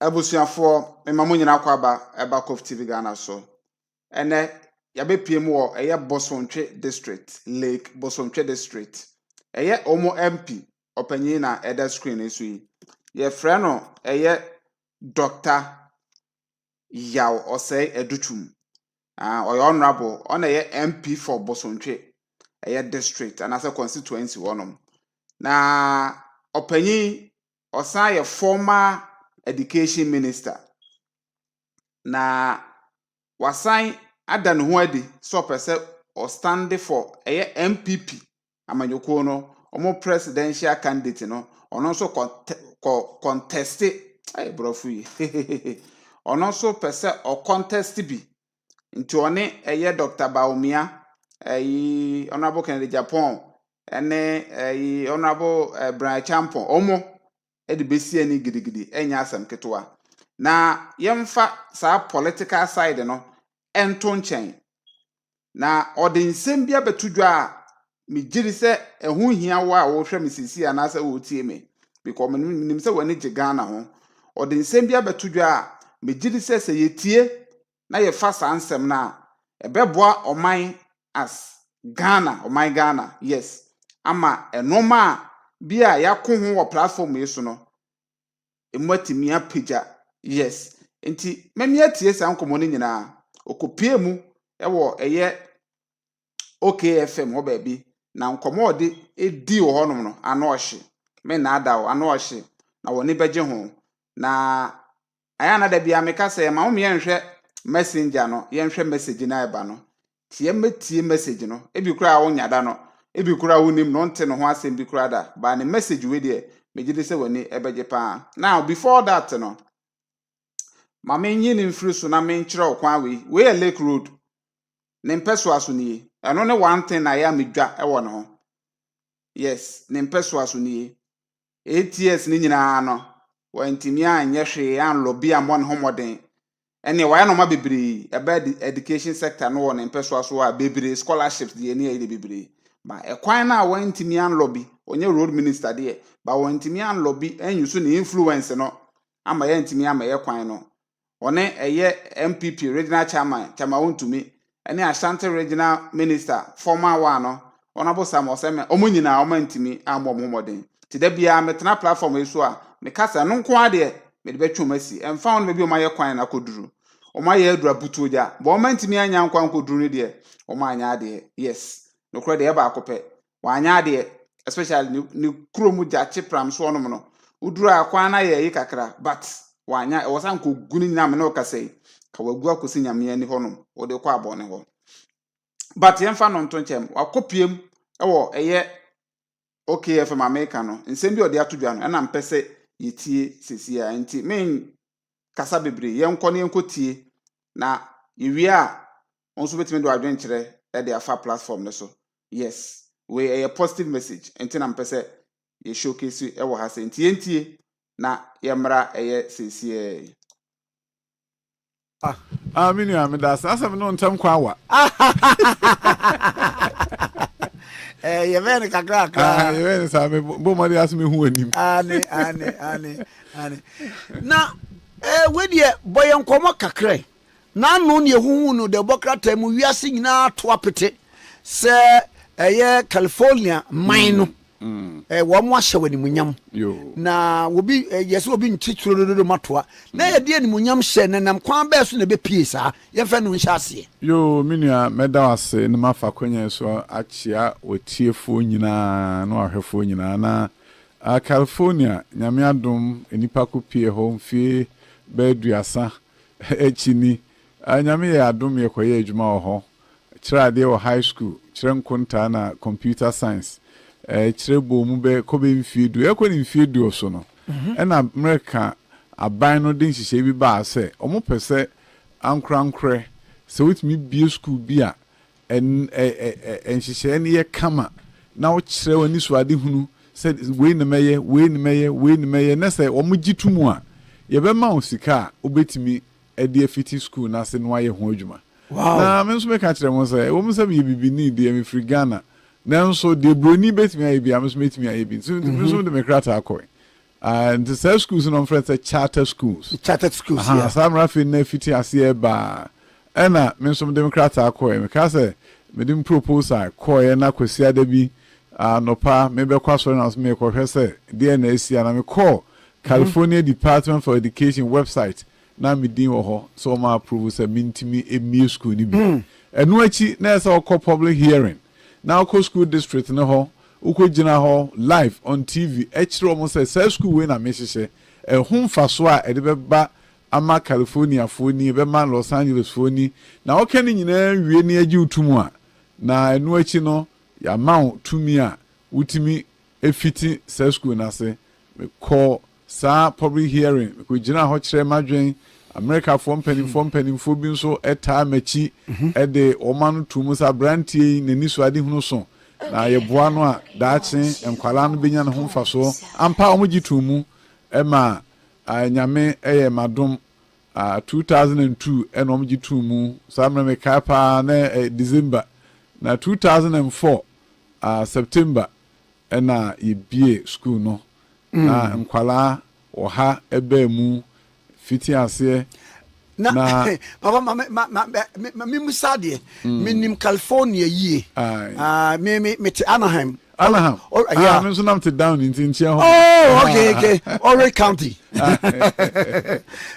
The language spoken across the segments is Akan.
Abusuafoɔ, mema mo nyinaa akwaaba ɛba Kof TV Ghana so. Ɛnɛ, yɛabɛpie mu wɔ ɛyɛ Bosontwe District, Lake Bosontwe District. Ɛyɛ wɔn MP ɔpanyin na ɛda screen yi so yi. Yɛfrɛ no ɛyɛ Dr. Yaw Osei Adutwum. Ah, ɔyɛ honorable, ɔna ɛyɛ MP for Bosontwe, ɛyɛ district anaasɛ constituency hɔnom. Na ɔpanyin ɔsan yɛ former education minister. Na wasan ada ne ho adi sɛ ɔpɛ sɛ ɔstand for ɛyɛ NPP amanyɔkuo no, wɔn presidential candidate no, ɔno nso kɔ contest, ɛyɛ borɔfo yi, ɔno nso pɛ sɛ ɔcontest bi. Nti ɔne ɛyɛ Dr. Bawumia, ɛyi Honourable Kennedy Agyapong, ɛne ɛyi Honourable Bryan Acheampong, wɔn de bɛsi ani gidigidi, ɛnyɛ asɛm ketewa. Na yɛmfa saa political side no ɛnto nkyɛn. Na ɔde nsɛm bi abɛto dwa a megye di sɛ ɛho hia wo a wɔrehwɛ me seesei anaasɛ wɔretie me because menim sɛ w'ani gye Ghana ho. Ɔde nsɛm bi abɛto dwa a megye di sɛ sɛ yɛtie na yɛfa saa nsɛm no a, ɛbɛboa ɔman as Ghana, ɔman Ghana, yes, ama nneɛma a bi a yɛako ho wɔ platform yi so no, emu atumi apagya, yes. Nti mɛmi atie saa nkɔmmɔ no nyinaa. Ɔkɔpie mu ɛwɔ ɛyɛ OKFM hɔ baabi na nkɔmmɔ a ɔde edi wɔ hɔnom no, ano ɔhye. Me nnaada wo, ano ɔhye na wɔn ani bɛgye ho. Na ayɛ ana da biara meka sɛ ma wɔn yɛnhwɛ messenger no, yɛnhwɛ message no a ɛba no. Tie mɛtie message no. Ebi koraa wonya da no, ebi koraa wonim no, nte ne ho asɛm bi koraa da. Ba ne message wei deɛ, megye di sɛ w'ani ɛbɛgye paa. Now, before that no, ma menyi ne mfiri so na menkyerɛ wo kwan wei. Wei yɛ Lake Road. Ne mpɛsoa so nie. Ɛno ne one thing na ɛyɛ a medwa ɛwɔ ne ho. Yes, ne mpɛsoa so nie. 8 years ne nyinaa no, wantumi anyɛ hwee anlobby ammɔ ne ho mmɔden. Ɛnneɛ wayɛ nneɛma bebree ɛbɛ education sector no wɔ ne mpɛsoa so a bebree, scholarships deɛ ne yɛ bebree. Ba ɛkwan no a wantumi anlobby, ɔnyɛ road minister deɛ, ba wantumi anlobby anyi so ne influence no ama yɛntumi ama yɛ kwan no. Ɔne ɛyɛ NPP regional chairman, Chairman Wontumi, ɛne Ashanti Regional Minister, former one no, Honourable Samuel Oseme, ɔmo nyinaa ɔmo antumi ammɔ ɔmo ho mmɔden. Nti da biara metena platform yi so a, meka sɛ ɛno nko ara deɛ mede bɛtwe ɔmo asi. Ɛmfa ho no baabi a ɔmo ayɛ kwan no akɔduru. Ɔmo ayɛ aduru abutuo gya. Bɔn ɔmo antumi anya nkwa nkɔduru no deɛ, ɔmo anyɛ adeɛ. Yes. Nokorɛ deɛ ɛyɛ baako pɛ. Wanyɛ adeɛ, especially ne kurom Gyakye Pram so hɔnom no. Woduru a kwan no ayɛ yi kakra, but wanya ɛwɔ sɛ nkɔgu no nyinaa me ne wo kasa yi. Ka wagu akɔsi Nyame ani hɔnom, wode kɔ abɔne hɔ. But yɛmfa no nto nkyɛn. Wakɔpiem ɛwɔ ɛyɛ OKFM America no. Nsɛm bi a ɔde ato dwa no, ɛna mpɛ sɛ yɛtie seesei a. Nti men kasa bebree. Yɛnkɔ na yɛnkɔ tie. Na yɛwie a, wɔn nso bɛtumi de adwenkyerɛ ɛde afa platform no so. Yes, wei ɛyɛ positive message. Nti na mpɛ sɛ yɛ showcase ɛwɔ ha sɛ. Nti yɛntie na yɛmmra ɛyɛ seesei. Ah, me nua, meda ase. Asɛm no ntɛm kwan wa. Yɛbɛyɛ no kakra kakra. Ah, yɛbɛyɛ no saa, mebɔ mmɔden ase mehu w'anim. Ane, ane, ane, ane. Na wei deɛ, bɔ yɛn nkɔmmɔ kakra yi. N'ano ne ehuhu no de bɔ krataa mu wiase nyinaa to apete sɛ ɛyɛ California man no. Wɔn ahyɛ wɔ animuonyam. Na obi yɛ sɛ obi nte turododo matoa. Na yɛde animuonyam hyɛ na nam kwan bɛɛ so na ɛbɛpie saa. Yɛmfa no nhyɛ aseɛ. Yoo, me nua, mɛda wo ase na mafa akwannya yi so akyea w'atiefoɔ nyinaa ne w'ahwɛfoɔ nyinaa. Na California, Nyame adom, nnipa kɔpie hɔ mfie bɛyɛ 30 akyi ni. Nyame yɛ adom yɛkɔyɛɛ adwuma wɔ hɔ, kyerɛ adeɛ wɔ high school, kyerɛ nkontaa na computer science, kyerɛ bɔɔ mu bɛ kɔ bɛ mfie 10. Ɛkɔ ne mfie 10 so no, ɛna mmerɛka aban no de nhyehyɛe bi baa sɛ ɔmo pɛ sɛ ankorankorɛ sɛ wotumi bie school bi a nhyehyɛe no yɛ kama na wokyerɛ w'ani so ade hunu sɛ wei na mɛyɛ, wei na mɛyɛ, wei na mɛyɛ, na sɛ wɔn gye to mu a, yɛbɛma wo sika a wobɛtumi de afiti school n'ase na wayɛ ho adwuma. Na me nso meka kyerɛ mo sɛ ɛwɔ mu sɛ meyɛ bibini deɛ, mefiri Ghana, nanso deɛ buroni bɛtumi ayɛ bi a, me nso mɛtumi ayɛ bi. Nti me nso de me krataa kɔe. Ah, nti saa schools no wɔfrɛ no sɛ charter schools. Chartered schools, Aha, yeah. saa mmerɛ afei na afiti aseɛ baa. Ɛna me nso mede me krataa kɔɛ. Mekaa sɛ mede me proposal kɔɛ na Kwasiada bi anɔpa mebɛkɔ asɔre na merekɔhwɛ sɛ deɛ na asi a na mekɔɔ California Department for Education website na me din wɔ hɔ sɛ wɔn approve sɛ mentumi mmie school no bi. Ɛno akyi na ɛsɛ sɛ wokɔ public hearing na wokɔ school district no hɔ wokɔgyina hɔ live on TV kyerɛ wɔn sɛ saa sukuu wei na mehyehyɛ, ɛho mfasoɔ a ɛde bɛba ama Californiafoɔ ni, ɛbɛma Los Angelesfoɔ ni, na woka ne nyinaa wie na yɛgye wo to mu a, na ɛno akyi no yɛama wo tumi a wotumi fiti saa sukuu no ase. Mekɔɔ Saa public hearing, mekɔgyinaa hɔ kyerɛɛ m'adwen, Amerikafoɔ mpanimfoɔ mpanimfoɔ bi nso taa m'akyi de wɔn ano too mu sɛ aberanteɛ yi n'anisoadehunu so na yɛboa no a daakye nkwadaa no bɛnya ne ho mfasoɔ. Ampa wɔgye too mu ma Nyame yɛɛ m'adom. 2002 na wɔgye too mu, saa mmerɛ mekae paa na ɛyɛ December, na 2004 September na yɛbue sukuu no na nkwadaa ɔha baa mu fiti aseɛ na. Papa ma ma ma ma me musa adeɛ. Menim California yie. Ah, me me me te Anaheim. Anaheim. Oh, yeah. Ah, me nso nam te down nti nkyɛn hɔ. Oh, okay, okay. Orange County.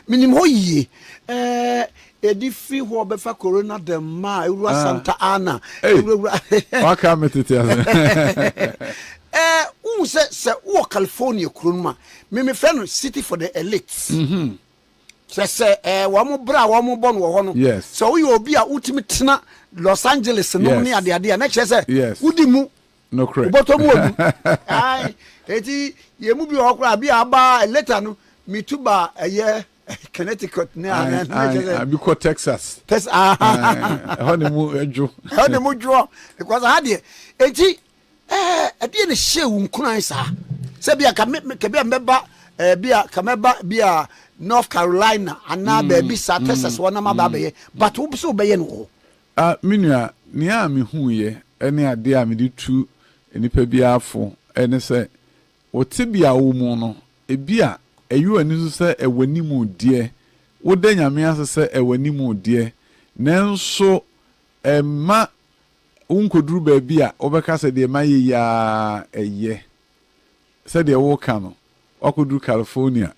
Menim hɔ yie. Eh, Ɛde firi hɔ bɛfa Corona del Mar, ɛwura ah. Santa Ana, ɛwurawura. Waka me tete ase. Ɛɛ, wohu sɛ sɛ wowɔ California kuro no mu a, memefrɛ no city for the elites. Mm-hmm. Kyerɛ sɛ ɛɛ wɔn bra a wɔn bɔ no wɔ hɔ no. Yes. Sɛ woyɛ obi a wotumi tena Los Angeles nom ne adeade a, na kyerɛ sɛ wodi mu. Nokorɛ. Wobɔtɔ mu odu. Ae, eti yɛn mu bi wɔ hɔ koraa bi a aba later no, metu ba ɛyɛ Connecticut ne a na kyerɛ sɛ. Bi kɔ Texas. Texas ah. Ɛhɔ ne mu dwo. Ɛhɔ ne mu dwoɔ because aha deɛ eti ɛɛ ɛdeɛ na hyɛ wo nkuran saa sɛ bi a ka me ka bi a mɛba ɛɛ bi a ka mɛba bi a North Carolina anaa mm, baabi saa mm, Texas wɔn nam aba mm. abɛyɛ but wo sɛ wobɛyɛ no wɔ hɔ. Ah, me nua, nea a mehuiɛ ne adeɛ a mede tu nnipa biara fo ne sɛ Wɔ tebea a wowɔ mu no, ebia ɛyɛ w'ani so sɛ ɛwɔ anim deɛ, woda Nyame ase sɛ ɛwɔ anim deɛ, nanso ɛmma wonkɔduru baabi a wobɛka sɛ deɛ mayɛ yi ara ɛyɛ. Sɛdeɛ woreka no, woakɔduru California,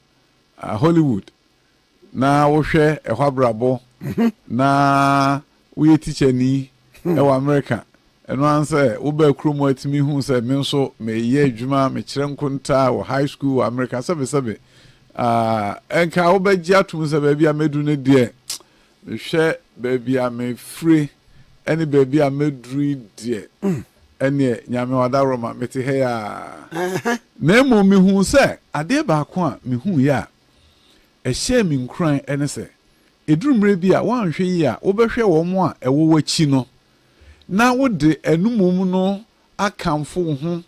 Hollywood, na wohwɛ ɛhɔ abrabɔ na woyɛ tikyani wɔ Amerika, ɛno ara ne sɛ wobaa kurom atumi hu sɛ me nso meyɛ adwuma, mekyerɛ nkontaa wɔ high school wɔ Amerika, sɛbesɛbe nka wobɛgye atom sɛ baabi a mɛduru no deɛ, mehwɛ baabi a mefire ne baabi a mɛduru yi deɛ, ɛneɛ Nyame wadaworoma, mete ha yi ara. Na mmom mehuu sɛ adeɛ baako a mehuiɛ a ɛhyɛɛ me nkuran ne sɛ, ɛduru mmerɛ bi a woanhwɛ yie a wobɛhwɛ wɔn a ɛwɔ w'akyi no na wode ɛno mmom no akamfo wo ho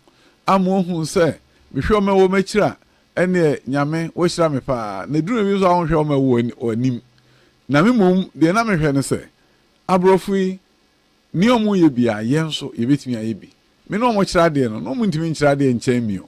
ama wɔahunu sɛ mehwɛ wɔn a ɛwɔ m'akyiri a ɛnneɛ Nyame woahyira me paa. Na ɛduru mmerɛ bi nso a wonhwɛ wɔn a ɛwɔ w'anim. Na me mmom deɛ na mehwɛ ne sɛ aborɔfo yi Nea wɔyɛ biara, yɛn nso yebetumi ayɛ bi. Me ne wɔn kyerɛ adeɛ no, na wɔntumi nkyerɛ adeɛ nkyɛn me o.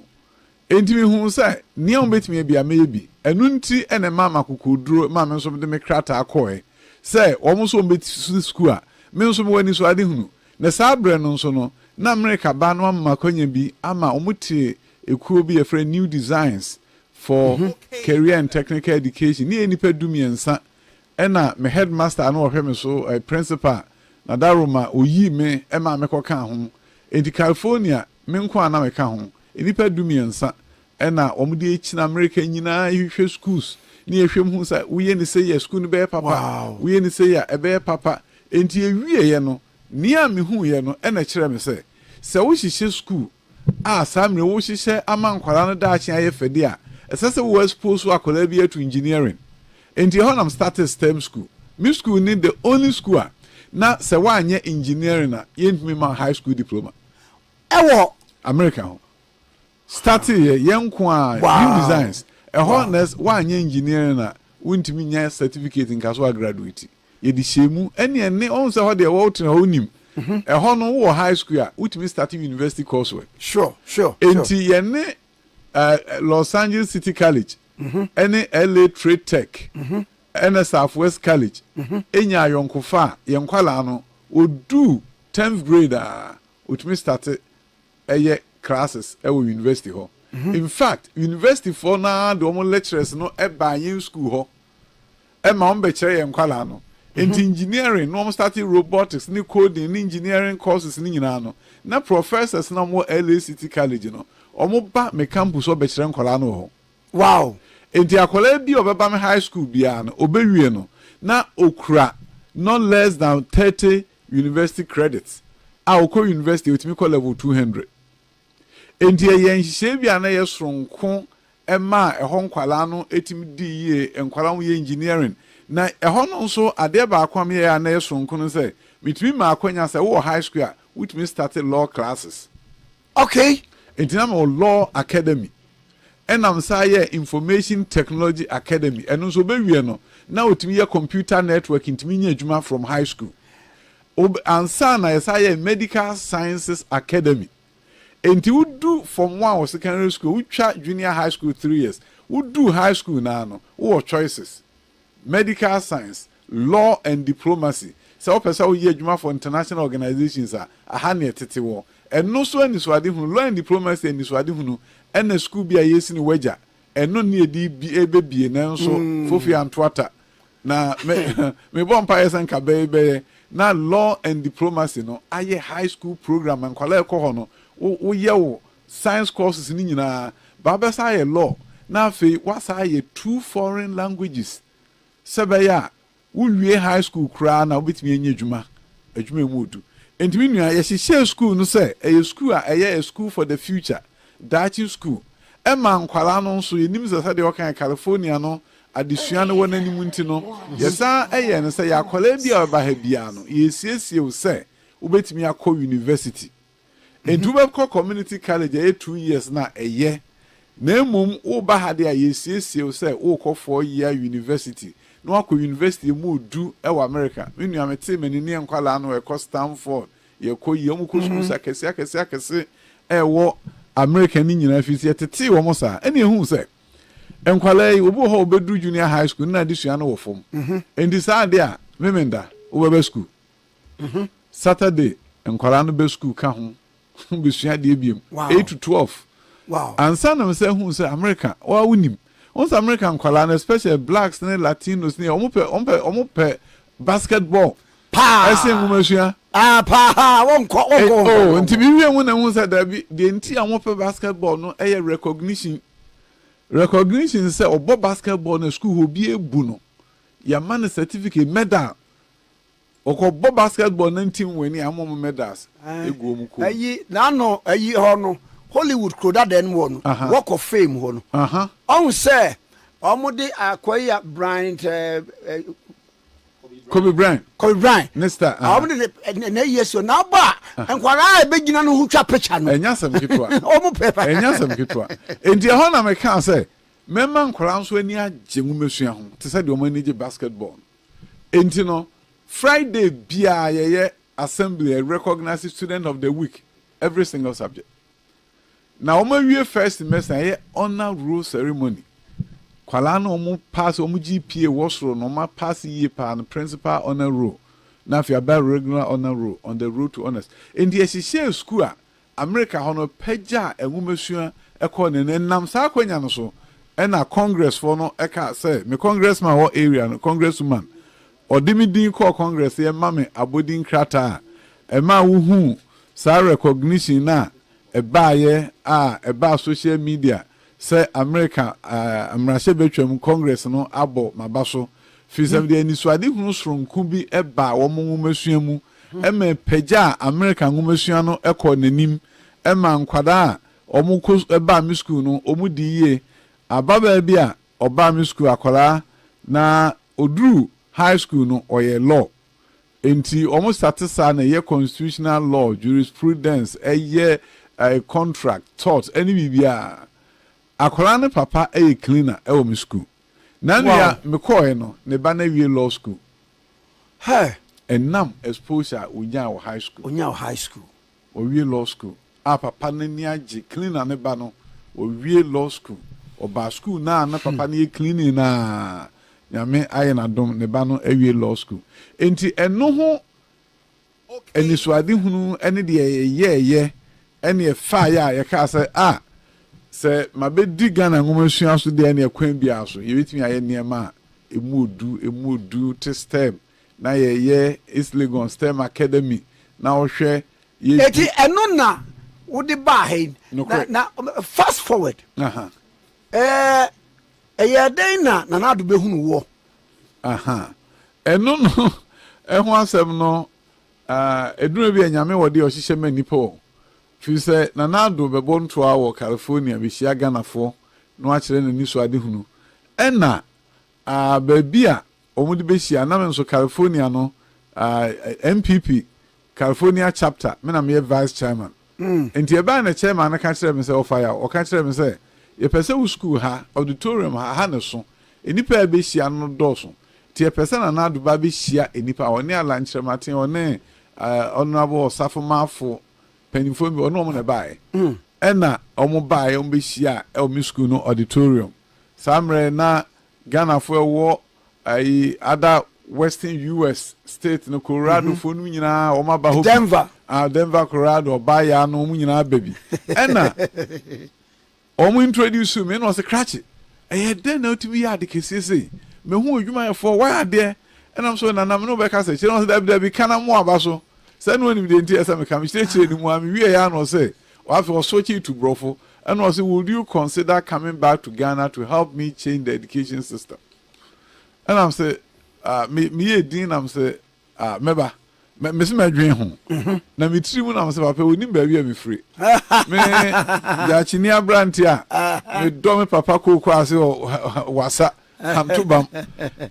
Enti mihuu sɛ nea wɔbetumi ayɛ biara, mɛyɛ bi. Ɛno nti na ɛmaa me akokoduru maa me nso mede me krataa kɔe sɛ wɔn nso wɔbesi sukuu a me nso mewɔ anisoadehunu. Na saa berɛ no nso no, na Amerika ba no ama m'akwanya bi ama wɔte ekuo bi a yɛfrɛ no New Designs for Career and Technical Education. Ne yɛyɛ nnipa dumiɛnsa Ɛna me headmaster a na ɔhwɛ me so, eh, principal, Nadaroma, oyii me maa me kɔkaa ho. Enti California, me nko a na meka ho. Nnipa dumiɛnsa na wɔde akyini Amerika nyinaa hwehwɛ schools ne yɛhwɛ mu hu sɛ woyɛ no sei a school no bɛyɛ papa, Wow. woyɛ no sei a ɛbɛyɛ papa. Enti yɛwieɛ no, nea mehuiɛ no na ɛkyerɛɛ me sɛ, sɛ wohyehyɛ school a saa mmerɛ wohyehyɛ ama nkwadaa no daakye ayɛ fɛ de a, ɛsɛ sɛ wo expose akwadaa bi to engineering. Enti ɛhɔ na me startee STEM school. Me school ne the only school a na sɛ woanyɛ engineering a yɛntumi mma wo high school diploma. Ɛwɔ. America hɔ. Starteeɛ, yɛn nko ara, New Wow. Designs. Ɛhɔ Wow. na woanyɛ engineering a wontumi nya certificate nka so agraduate. Yɛde hyɛɛ mu ɛne ɛne ɔhu sɛ hɔ deɛ wɔtena hɔ wonim ɛhɔ no wowɔ high school a wotumi start university course work. Sure, sure, sure. Enti yɛne Los Angeles City College ne LA Trade Tech ne Southwest College nya ayɔnkofa a, yɛn nkwadaa no, wɔduu tenth grade a, wɔtumi starte yɛ classes wɔ university hɔ. In fact, university foɔ no ara de wɔn lecturers no baa yɛn school hɔ ma wɔn bɛkyerɛ yɛn nkwadaa no. Nti engineering na wɔn starte robotics ne coding ne engineering courses no nyinaa no, na professors no a wɔwɔ LA City College no, wɔn ba me campus hɔ bɛkyerɛ nkwadaa no wɔ hɔ. Wow! Nti akwadaa bi a ɔbɛba me high school biara no, ɔbɛwie no, na ɔkura not less than 30 university credits a ɔkɔ university a ɔtumi kɔ level 200. Enti ɛyɛ nhyehyɛe bi a na ɛyɛ soronko maa ɛhɔ nkwadaa no tumi dii yie, nkwadaa a wɔyɛ engineering. Na ɛhɔ no nso, adeɛ baako a meyɛeɛ a na ɛyɛ soronko ne sɛ, metumi maa akwanya sɛ wowɔ high school a, wotumi starte law classes. Okay. Enti na mewɔ Law Academy, ɛna mesan yɛɛ Information Technology Academy. Ɛno nso wobɛwie no, na wotumi yɛ computer networking, tumi nya adwuma from high school. Wob, ansa na yɛsan yɛɛ Medical Sciences Academy. Enti wodu form one wɔ secondary school, wotwa junior high school 3 years, wodu high school naa no, wowɔ choices. Medical Science, Law and Diplomacy. Sɛ wopɛ sɛ woyɛ adwuma for international organisations a, aha ne ɛtete wɔ. Ɛno so anisoadehunu, Law and Diplomacy anisoadehunu, ɛna sukuu bi a yɛresi no w'agya, ɛno ne yɛde bi ɛbɛbie, nanso Fofi anto ata. Na me, mebɔ mpaeɛ sɛ nka bɛyɛ bɛyɛ na Law and Diplomacy no ayɛ high school program, nkwadaa ɛkɔ hɔ no, wo, woyɛ wo science courses no nyinaa, ba wobɛsan ayɛ law, na afei woasan ayɛ two foreign languages sɛ ɛbɛyɛ a wowie high school koraa no a wobɛtumi anya adwuma, adwuma a ɛmu ɔdu. Enti me nua, yɛhyehyɛɛ school no sɛ ɛyɛ school a ɛyɛ a school for the future, daakye school. Ɛma nkwadaa no nso, yɛnim sɛ sɛdeɛ wɔkae California no adesua no wɔ n'anim nti no, yɛsan yɛɛ no sɛ yɛ akwadaa bi a ɔbɛba ha biara no, yɛresiesie wo sɛ wobɛtumi akɔ university. Enti wobɛkɔ community college a ɛyɛ 2 years no a, ɛyɛ. Na mmom woreba ha deɛ a, yɛresiesie wo sɛ worekɔ 4 year university, na woakɔ university emu du wɔ America. Me nua, metee m'ani ne yɛn nkwadaa no ɛkɔ Stanford, yɛkɔ yi, wɔkɔ schools akɛse akɛse akɛse a ɛwɔ America no nyinaa, firi sɛ yɛtetee wɔn saa. Ɛna yɛhuu sɛ nkwadaa yi, obi wɔ hɔ a ɔbɛduru junior high school no na adesua no wɔ fam. Enti saa adeɛ a, Memenda, wobɛba school. Saturday nkwadaa no bɛ school ka ho bɛsua adeɛ biom, 8 to 12. Ansa na mesɛ hu sɛ America, wa wonim wɔn sɛ America nkwadaa no, especially blacks ne Latinos ne wɔn pɛ basketball paa ɛsɛ nwomasua. Ah, paa, wɔnkɔ wɔnkɔ wɔnkɔ. Oh, nti mi wie mu na ehu sɛ dabi, deɛ nti a wɔn pɛ basketball no ɛyɛ recognition sɛ ɔbɔ basketball na school hɔ obi ebu no, yɛama no certificate, medal. Ɔkɔbɔ basketball na ntim wɔ ani a, ama ɔmo medals egu ɔmo kɔn mu. Ayi n'ano ayi hɔ no, Hollywood kuro dada no mu hɔ no, Walk of Fame hɔ no, ɔhu sɛ ɔmo de akɔ yi a Bryant ɛɛ. Kobe Bryant. Kobe Bryant. Ne star. Ɔmo de ne na ayi esi hɔ na ɔbɔ a, nkwadaa a ebegyina no ho twa picture no. Ɛnyɛ asɛm ketewa. Ɔmo pɛ pa. Ɛnyɛ asɛm ketewa. Nti ɛhɔ na meka sɛ mɛma nkwadaa nso ani agye nwomasua ho te sɛ deɛ ɔmo ani gye basketball no. Nti no, Friday biara yɛyɛ assembly a recognize student of the week, every single subject. Na wɔn awie first semester, ɛyɛ honour roll ceremony. Kwalaa no wɔn pass, wɔn GPA wɔ soro no, wɔn pass yie paa no, principal honour roll. Na afei aba regular honour roll, on the road to honours. Nti yɛhyehyɛɛ school a America hɔ no pagya nwomasua ɛkɔ ne nam saa akonnwa no so, ɛna congress foɔ no ɛka sɛ me congressman wɔ area no, congresswoman, ɔde me din kɔɔ Congress, yɛ ma me abɔdin krataa a ɛma wohu saa recognition na ɛbaayɛ a ɛbaa social media sɛ America mmarahyɛbadwam Congress no abɔ m'aba so, firi sɛ mede anisoadehunu soronko bi ɛbaa wɔn nwomasua mu, ɛma pagya a America nwomasua no ɛkɔ n'anim, ɛma nkwadaa a wɔn kɔ ɛbaa me school no wɔn di yie. Ababaa bi a ɔbaa me school, akwadaa na oduru high school no, ɔyɛ law. Nti wɔn start saa na ɛyɛ constitutional law, jurisprudence, ɛyɛ contract, tort, ɛne biribiara. Akwadaa no papa ɛyɛ cleaner ɛwɔ me school. Na nua mekɔɛ no, ne ba no awie law school. Hey. Ɛnam exposure a onyaa wɔ high school. Onyaa wɔ high school. Ɔwie law school a, papa n'ani agye, cleaner ne ba no. Wawie law school. Ɔbaa school no a na papa no yɛ cleaning no a, Nyame ayɛ no adom, ne ba no awie law school. Enti ɛno ho anisoadehunu ne deɛ yɛyɛeɛ ne ɛfaeɛ a yɛkaa sɛ, ah, sɛ mabɛdi Ghana nwomasua so deɛ ɛneɛ kwan biara so yɛbɛtumi ayɛ nneɛma a ɛmu ɔdu, ɛmu ɔdu te STEM, na yɛyɛ East Legon STEM Academy, na wohwɛ yɛdi. Enti ɛno na wode baa ha yi. Nokorɛ. Na, na fast forward. Aha. Ɛɛ, ɛyɛɛ dɛn na Nana Addo bɛhunu woɔ? Aha. Ɛno no ɛho asɛm no, ah, ɛduru bi a Nyame wɔ deɛ ɔhyehyɛ ma nnipa o. Firi sɛ Nana Addo bɛbɔ ntoa wɔ California bɛhyia Ghanafoɔ na wakyerɛ n'anisoadehunu. Ɛna, ah, baabi a wɔde bɛhyia, na me nso California no, ah, NPP California chapter, me na meyɛ vice chairman. Nti ɛbae na chairman no ka kyerɛɛ me sɛ, Ɔfa Yaw, ɔka kyerɛɛ me sɛ, yɛpɛ sɛ wo sukuu ha, auditorium ha, ha na ɛso. Nnipa a ɛbɛhyia no dɔɔso. Nti yɛpɛ sɛ Nana Addo ba bɛhyia nnipa, ɔne Allan Kyerematen, ɔne eh, Honourable Osafo Maafo, mpanimfoɔ bi, ɔne wɔn na ɛbaeɛ. Ɛna wɔn baeɛ, wɔn bɛhyia ɛwɔ me sukuu no auditorium. Saa mmerɛ na Ghanafoɔ ɛwɔ ayi ada western US state no Colorado foɔ no nyinaa wɔn aba hɔ bi. Denver. Ah, Denver, Colorado, ɔbaa yaa no wɔn nyinaa aba bi. Ɛna wɔn introduce me ɛna ɔsɛ krakye ɛyɛ dɛn na wotumi yɛ ade kɛseɛ sei? Mehu odwumayɛfoɔ wayɛ adeɛ ɛnam so nana me ne wobɛka sɛ kyerɛ na ɔsɛ dabi dabi ka na mo aba so sɛ ne onim deɛ nti ɛsɛ meka mekyerɛkyerɛ ne mu a mewie yɛ ano ɔsɛ afei ɔsɔkye tu borɔfo ɛna ɔsɛ would you consider coming back to Ghana to help me change the education system? Ɛna mese ah me meyɛɛ din na mese ah mɛba mɛ mese mɛdwen ho mhm. Na me tiri mu na mese papa onim baabi a mefiri me gyakyeni aberante a medɔ me papa kooko ase wɔ wasa hamto bam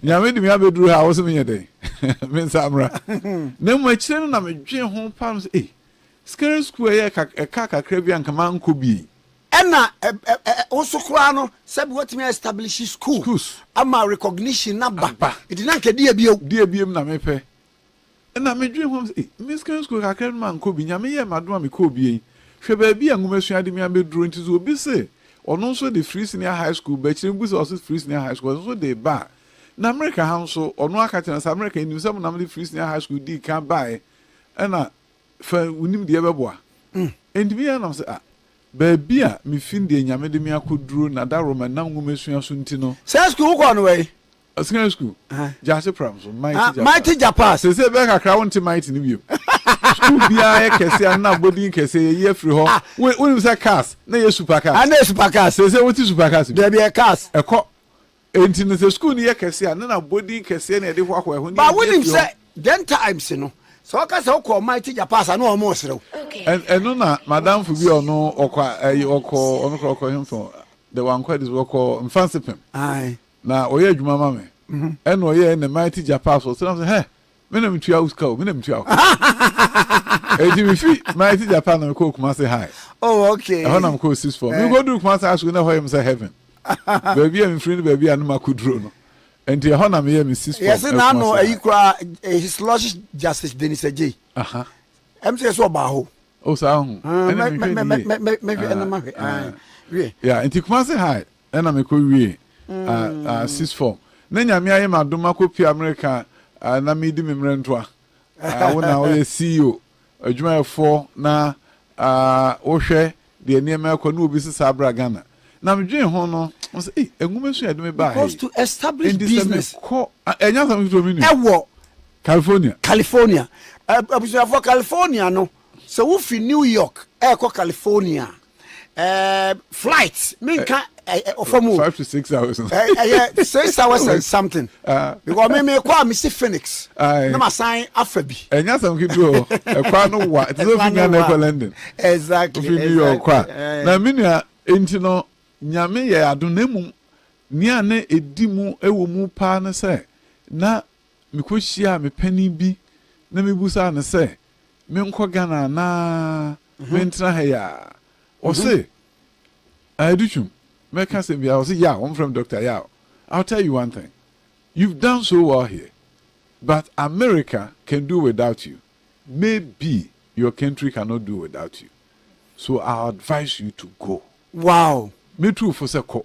nyame de me abɛduru ha a wo se menyɛ dɛn me nsa mmra na mmom akyire no na medwen ho paa sɛ ei secondary school ɛyɛ ɛka kakra bi a nka mankɔ bi. Ɛna wo nso koraa no sɛbi woatumi a establish school Schools. Ama recognition no aba. Aba. Nti na anka deɛ bio? Deɛ biom na mepɛ. Ɛna medwen ho sɛ, ei, me secondary school kakra no mankɔ bi, Nyame yɛɛ me adom a mekɔɔ bi yi, hwɛ baabi a nwomasua de me abɛduro. Nti sɛ obi se ɔno nso de free senior high school ba akyire mbu sɛ ɔse free senior high school, ɔno nso de ba a, na America ha nso, ɔno aka kyerɛ no sɛ America yɛnim sɛ mo na mode free senior high school dii kan baeɛ, ɛna fa wo nimdeɛ bɛboa. Enti me ara nam sɛ, ah, baabi a mefi ne deɛ Nyame de me akɔduro na daworo manam nwomasua so nti no. Saa sukuu wokɔɔ no wɛn? Secondary school, Gyasi Pram so, Mighty Japas. Mighty Japas. Seesei ɛbɛyɛ kakra wonte Mighty no bio. Sukuu biara yɛ kɛse a na abɔdin kɛseɛ yɛyi afiri hɔ. Wonim sɛ cars na ɛyɛ super cars. Ah, na ɛyɛ super cars. Seesei wote super cars bi? Dabi, ɛyɛ cars. Ɛkɔ. Enti no sɛ sukuu no yɛ kɛse a, na n'abɔdin kɛseɛ na yɛde hoahoa ɛho ne But yɛyi wonim afiri sɛ hɔ. then times no, sɛ wɔka sɛ wokɔ Mighty Japas a na wɔn resere wo. Ɛno na m'adamfo bi a ɔno ɔkɔ ɛyi ɔkɔ ɔno koraa ɔkɔ hemfo de wankɔ adi so ɔkɔ Mfantsipim. Aye. Na ɔyɛ adwuma ma me. Ɛna ɔyɛɛ ne Mighty Japas ɔsɛ na sɛ hɛ me na metua wo sika o me na metua wo ka. Enti mefi Mighty Japan na mekɔɔ Kumasi High. Oh okay. Ɛhɔ na mekɔɔ sixth form. Mekɔduru Kumasi High School na ɛhɔ yɛ me sɛ heaven. Baabi a mefiri ne baabi a na makɔduro no. Enti ɛhɔ na meyɛɛ me sixth form Yɛse wɔ n'ano Kumasi ayi High. koraa eh, His Lordship Justice Dennis Adjei. Aha. Ɛm sɛ yɛsɛ ɔbaa hɔ. Oh saa ho. Ah, Ɛne mɛ- mehwɛ mɛ- ne mɛ- yie. mɛ- mɛ- mɛhwɛ ɛna Ah, mahwɛ. ah. Aye. Wiɛ. Yeah, nti Kumasi High ɛna mekɔ wie ah, ah, sixth form. Na Nyame ayɛ me adom makɔpue Amerika ah, na medi me mmerɛ ntoa. Ah, wo na woyɛ CEO, adwumayɛfoɔ na ah, wohwɛ deɛ nneɛma ɛkɔ na obi sesa abra Ghana. Na medwen ho no, mo sɛ, ei, nwoma sua yɛde me baa ha Because yi. to establish Enti sɛ business mekɔ, ah, ɛnyɛ asɛm ketewa me nua. ɛwɔ California. California. Abusuafoɔ, California no, sɛ wofi New York ɛrekɔ California a, flight, menka ɔfam o. 5 to 6 hours. Ɛyɛ 6 hours and something. Because me mekɔ a mesi Phoenix na masan afa bi. Ɛnyɛ asɛm ketewa o. Ɛkwan no wa. Ɛte sɛ ofi Ghana ɛkɔ London. Ofi New York kɔ a. Na me nua, enti no, Nyame yɛ adom na mmom nea na ɛdi mu wɔ mu paa ne sɛ na mekɔhyiaa me panin bi na mebusaa no sɛ menkɔ Ghana anaa mentena ha yi a, ɔse, Adutwum, mɛka asɛm bi a, ɔse, Yaw, wɔmfrɛ me Doctor Yaw, I'll tell you one thing, you've done so well here, but America can do without you, maybe your country cannot do without you, so I'll advise you to go. Wow! Metu wo fo sɛ kɔ.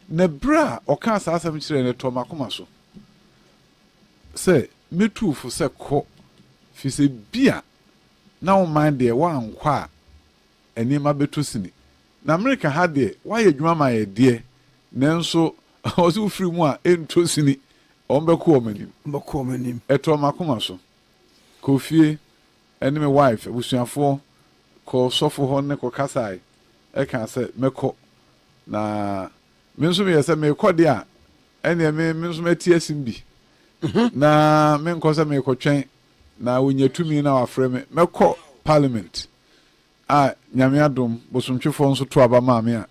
Na berɛ a ɔkaa saa asɛm kyerɛɛ no, ɛtɔɔ m'akoma so sɛ mɛtu wo fo sɛ kɔ, firi sɛ ebia na wo man deɛ woankɔ a nneɛma bɛtɔ sini. Na Amerika ha deɛ woayɛ adwuma ma yɛ deɛ, nanso ɔse wofiri mu a ɛntɔ sini, wɔbɛko wɔn anim. Wɔbɛko wɔn anim. Ɛtɔɔ m'akoma so. Kɔɔ fie ne me wife abusuafoɔ kɔɔ sɔfo hɔ ne kɔkasae kaa sɛ mɛkɔ. Na me nso meyɛ sɛ merekɔ deɛ a, ɛnneɛ me me nso mɛte asim bi. Na menkɔ sɛ merekɔtwɛn na wɔnya tumi na wɔafrɛ me. Mɛkɔ parliament a Nyame adom bosomtwefoɔ nso to aba maa me a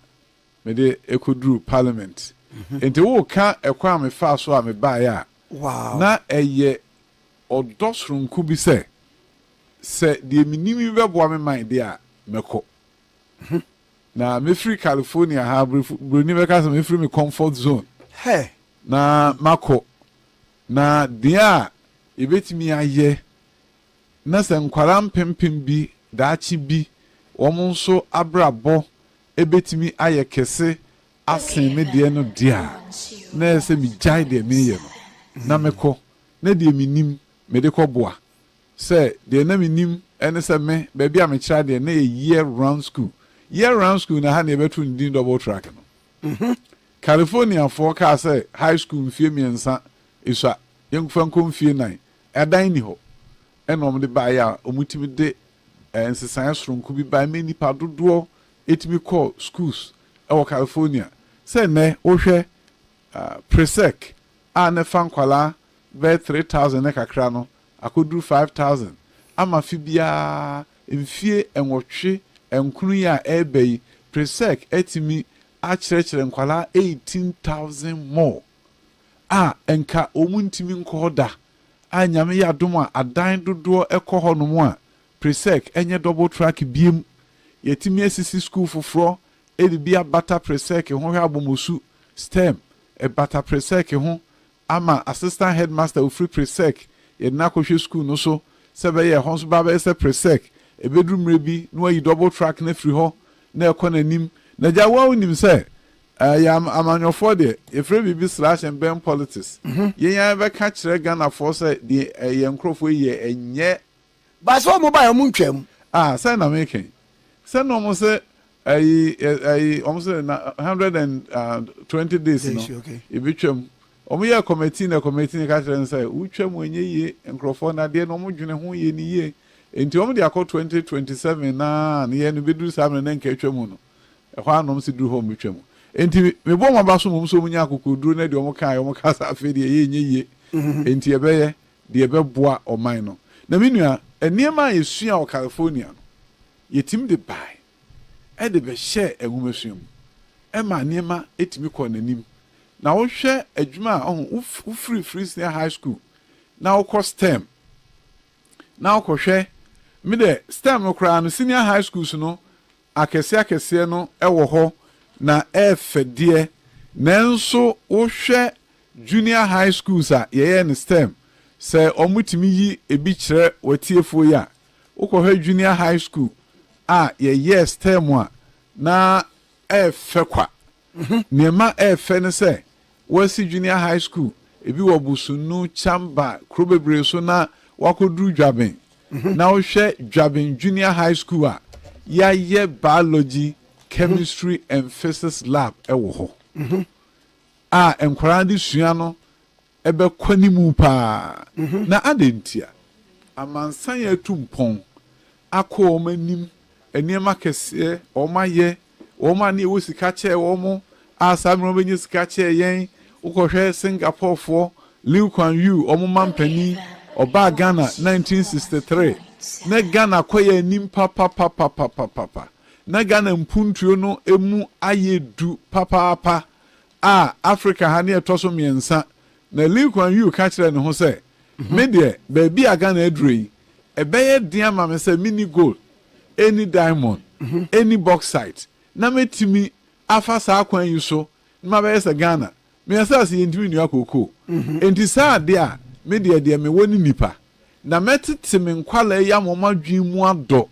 mede kɔduruu parliament. Enti woreka ɛkwan a mefaa so a mebaeɛ a, na ɛyɛ ɔdɔ soronko bi sɛ, sɛ deɛ menim yi bɛboa me man deɛ a, mɛkɔ. Na mɛfiri California ha, buroni bɛka sɛ mɛfiri me comfort zone na makɔ. Na deɛ a yɛbɛtumi ayɛ na sɛ nkwadaa mpempem bi daakye bi wɔn nso abrabɔ bɛtumi ayɛ kɛse asen me deɛ no deɛ a, na ɛyɛ sɛ megyae deɛ mereyɛ no na mekɔ, na deɛ menim mede kɔboa. Sɛ deɛ na menim ne sɛ me, baabi a mekyerɛ adeɛ na ɛyɛ year round school. Year round school na ha na yɛbɛto no din double track no. Californiafoɔ kaa sɛ high school mfie mmiɛnsa esua, yɛmfa nkɔ mfie nan, ɛdan nni hɔ. Ɛna wɔde baeɛ a wɔtumi de nsesaeɛ soronko bi baeɛ ma nnipa dodoɔ tumi kɔɔ schools wɔ California. Sɛ nnɛ wohwɛ Presec a na ɛfa nkwadaa bɛyɛ 3,000 ne kakra no akɔduru 5,000 ama afe biara mfie nwɔtwe nkron yi a ɛreba yi Presec atumi akyerɛkyerɛ nkwadaa 18,000 more a nka wɔn ntumi nkɔ hɔ da a Nyame yɛ adom a adan dodoɔ kɔ hɔ nom a Presec nyɛ double track biem. Yɛatumi asisi sukuu foforɔ de bi abata Presec ho hwɛ Abomosu, STEM, ɛbata Presec ho ama assistant headmaster a ɔfiri Presec yɛde no akɔhwɛ sukuu no so sɛ ɛbɛyɛ ɛhɔ nso ba bɛyɛ sɛ Presec. Ɛbɛduru mmerɛ bi na wɔayi double track no afiri hɔ na ɛkɔ n'anim. Na agya wo ara wonim sɛ yɛn amanyɔfoɔ deɛ yɛfrɛ biribi slash and burn politics. Yɛn ara yɛbɛka kyerɛ Ghanafoɔ sɛ deɛ yɛn nkorɔfoɔ yi yɛ ɛnyɛ. But sɛ ɔmo baeɛ ɔmo ntwaa mu. Ah sɛn na meka yi sɛ na ɔmo se ayi ayi ɔmo se na 120 days no yɛbɛtwa mu ɔmo yɛɛ committee na committee no ka kyerɛ no sɛ wotwa mu ɛnyɛ yie nkorɔfoɔ no adeɛ no ɔmo dwene ho yɛ no yie nti ɔmo de akɔ 2027 naa no yɛ no bɛduru saa mmerɛ na nka atwa mu no ɛhɔ ara na ɔmo se duru hɔ ɔmo bɛtwa mu nti mebɔ ɔmo aba so mmom sɛ ɔmo nya akokoduro na deɛ ɔmo kaeɛ ɔmo ka sɛ afei deɛ ɛyɛ ɛnyɛ yie nti yɛbɛyɛ deɛ ɛbɛboa ɔman no. Na me nua, nneɛma a yɛsuaa wɔ California no, yɛtumi de bae de bɛhyɛɛ nwomasua mu. Ɛmaa nneɛma tumi kɔɔ n'anim. Na wohwɛ adwuma a, ɔho, wofiri Free Senior High School na wokɔ STEM, na wokɔhwɛ, me deɛ STEM no koraa no, senior high schools no akɛseɛ akɛseɛ no wɔ hɔ na ɛɛfɛ deɛ, nanso wohwɛ Junior high schools a yɛyɛ no stem, sɛ wɔtumi yi ebi kyerɛ w'atiefoɔ yi a, wokɔhwɛ junior high school a yɛyɛɛ stem a, na ɛyɛ fɛ kwa. Nea ɛma ɛyɛ fɛ ne sɛ, wɔasi junior high school, ebi wɔ Busunu, Chamba, kuro bebree so na woakɔduru Dwaben. Na wohwɛ Dwaben Junior High School a, yɛayɛ biology, chemistry and physics lab wɔ hɔ. A nkwadaa de sua no bɛkɔ anim paa. Na adɛn ntia? Amansan atu mpɔn akɔ wɔn anim, nneɛma kɛseɛ wɔayɛ, wɔn a na yɛwɔ sika kyɛɛ wɔn a saa mmerɛ wɔbɛnya sika kyɛɛ yɛn. Wokɔhwɛ Singaporefoɔ, Lee Kuan Yew, wɔn mampanin, ɔbaa Ghana 1963, na Ghana kɔ yɛn anim papapapapapapa. Na Ghana mpuntuo no mu ayɛ du papaapa. a Afrika ha ne ɛtɔ so mmiɛnsa, na Lee Kuan Yew ka kyerɛɛ ne ho sɛ, Me deɛ, baabi a Ghana aduru yi, ɛbɛyɛ den ama me sɛ menni gold, ɛnni diamond, ɛnni bauxite, na mɛtumi afa saa kwan yi so na mabɛyɛ sɛ Ghana. Me asase yɛntumi nnua kookoo. Enti saa adeɛ a, me deɛ, deɛ mewɔ ne nnipa, na mɛtete me nkwadaa yi ama wɔn adwene mu adɔ,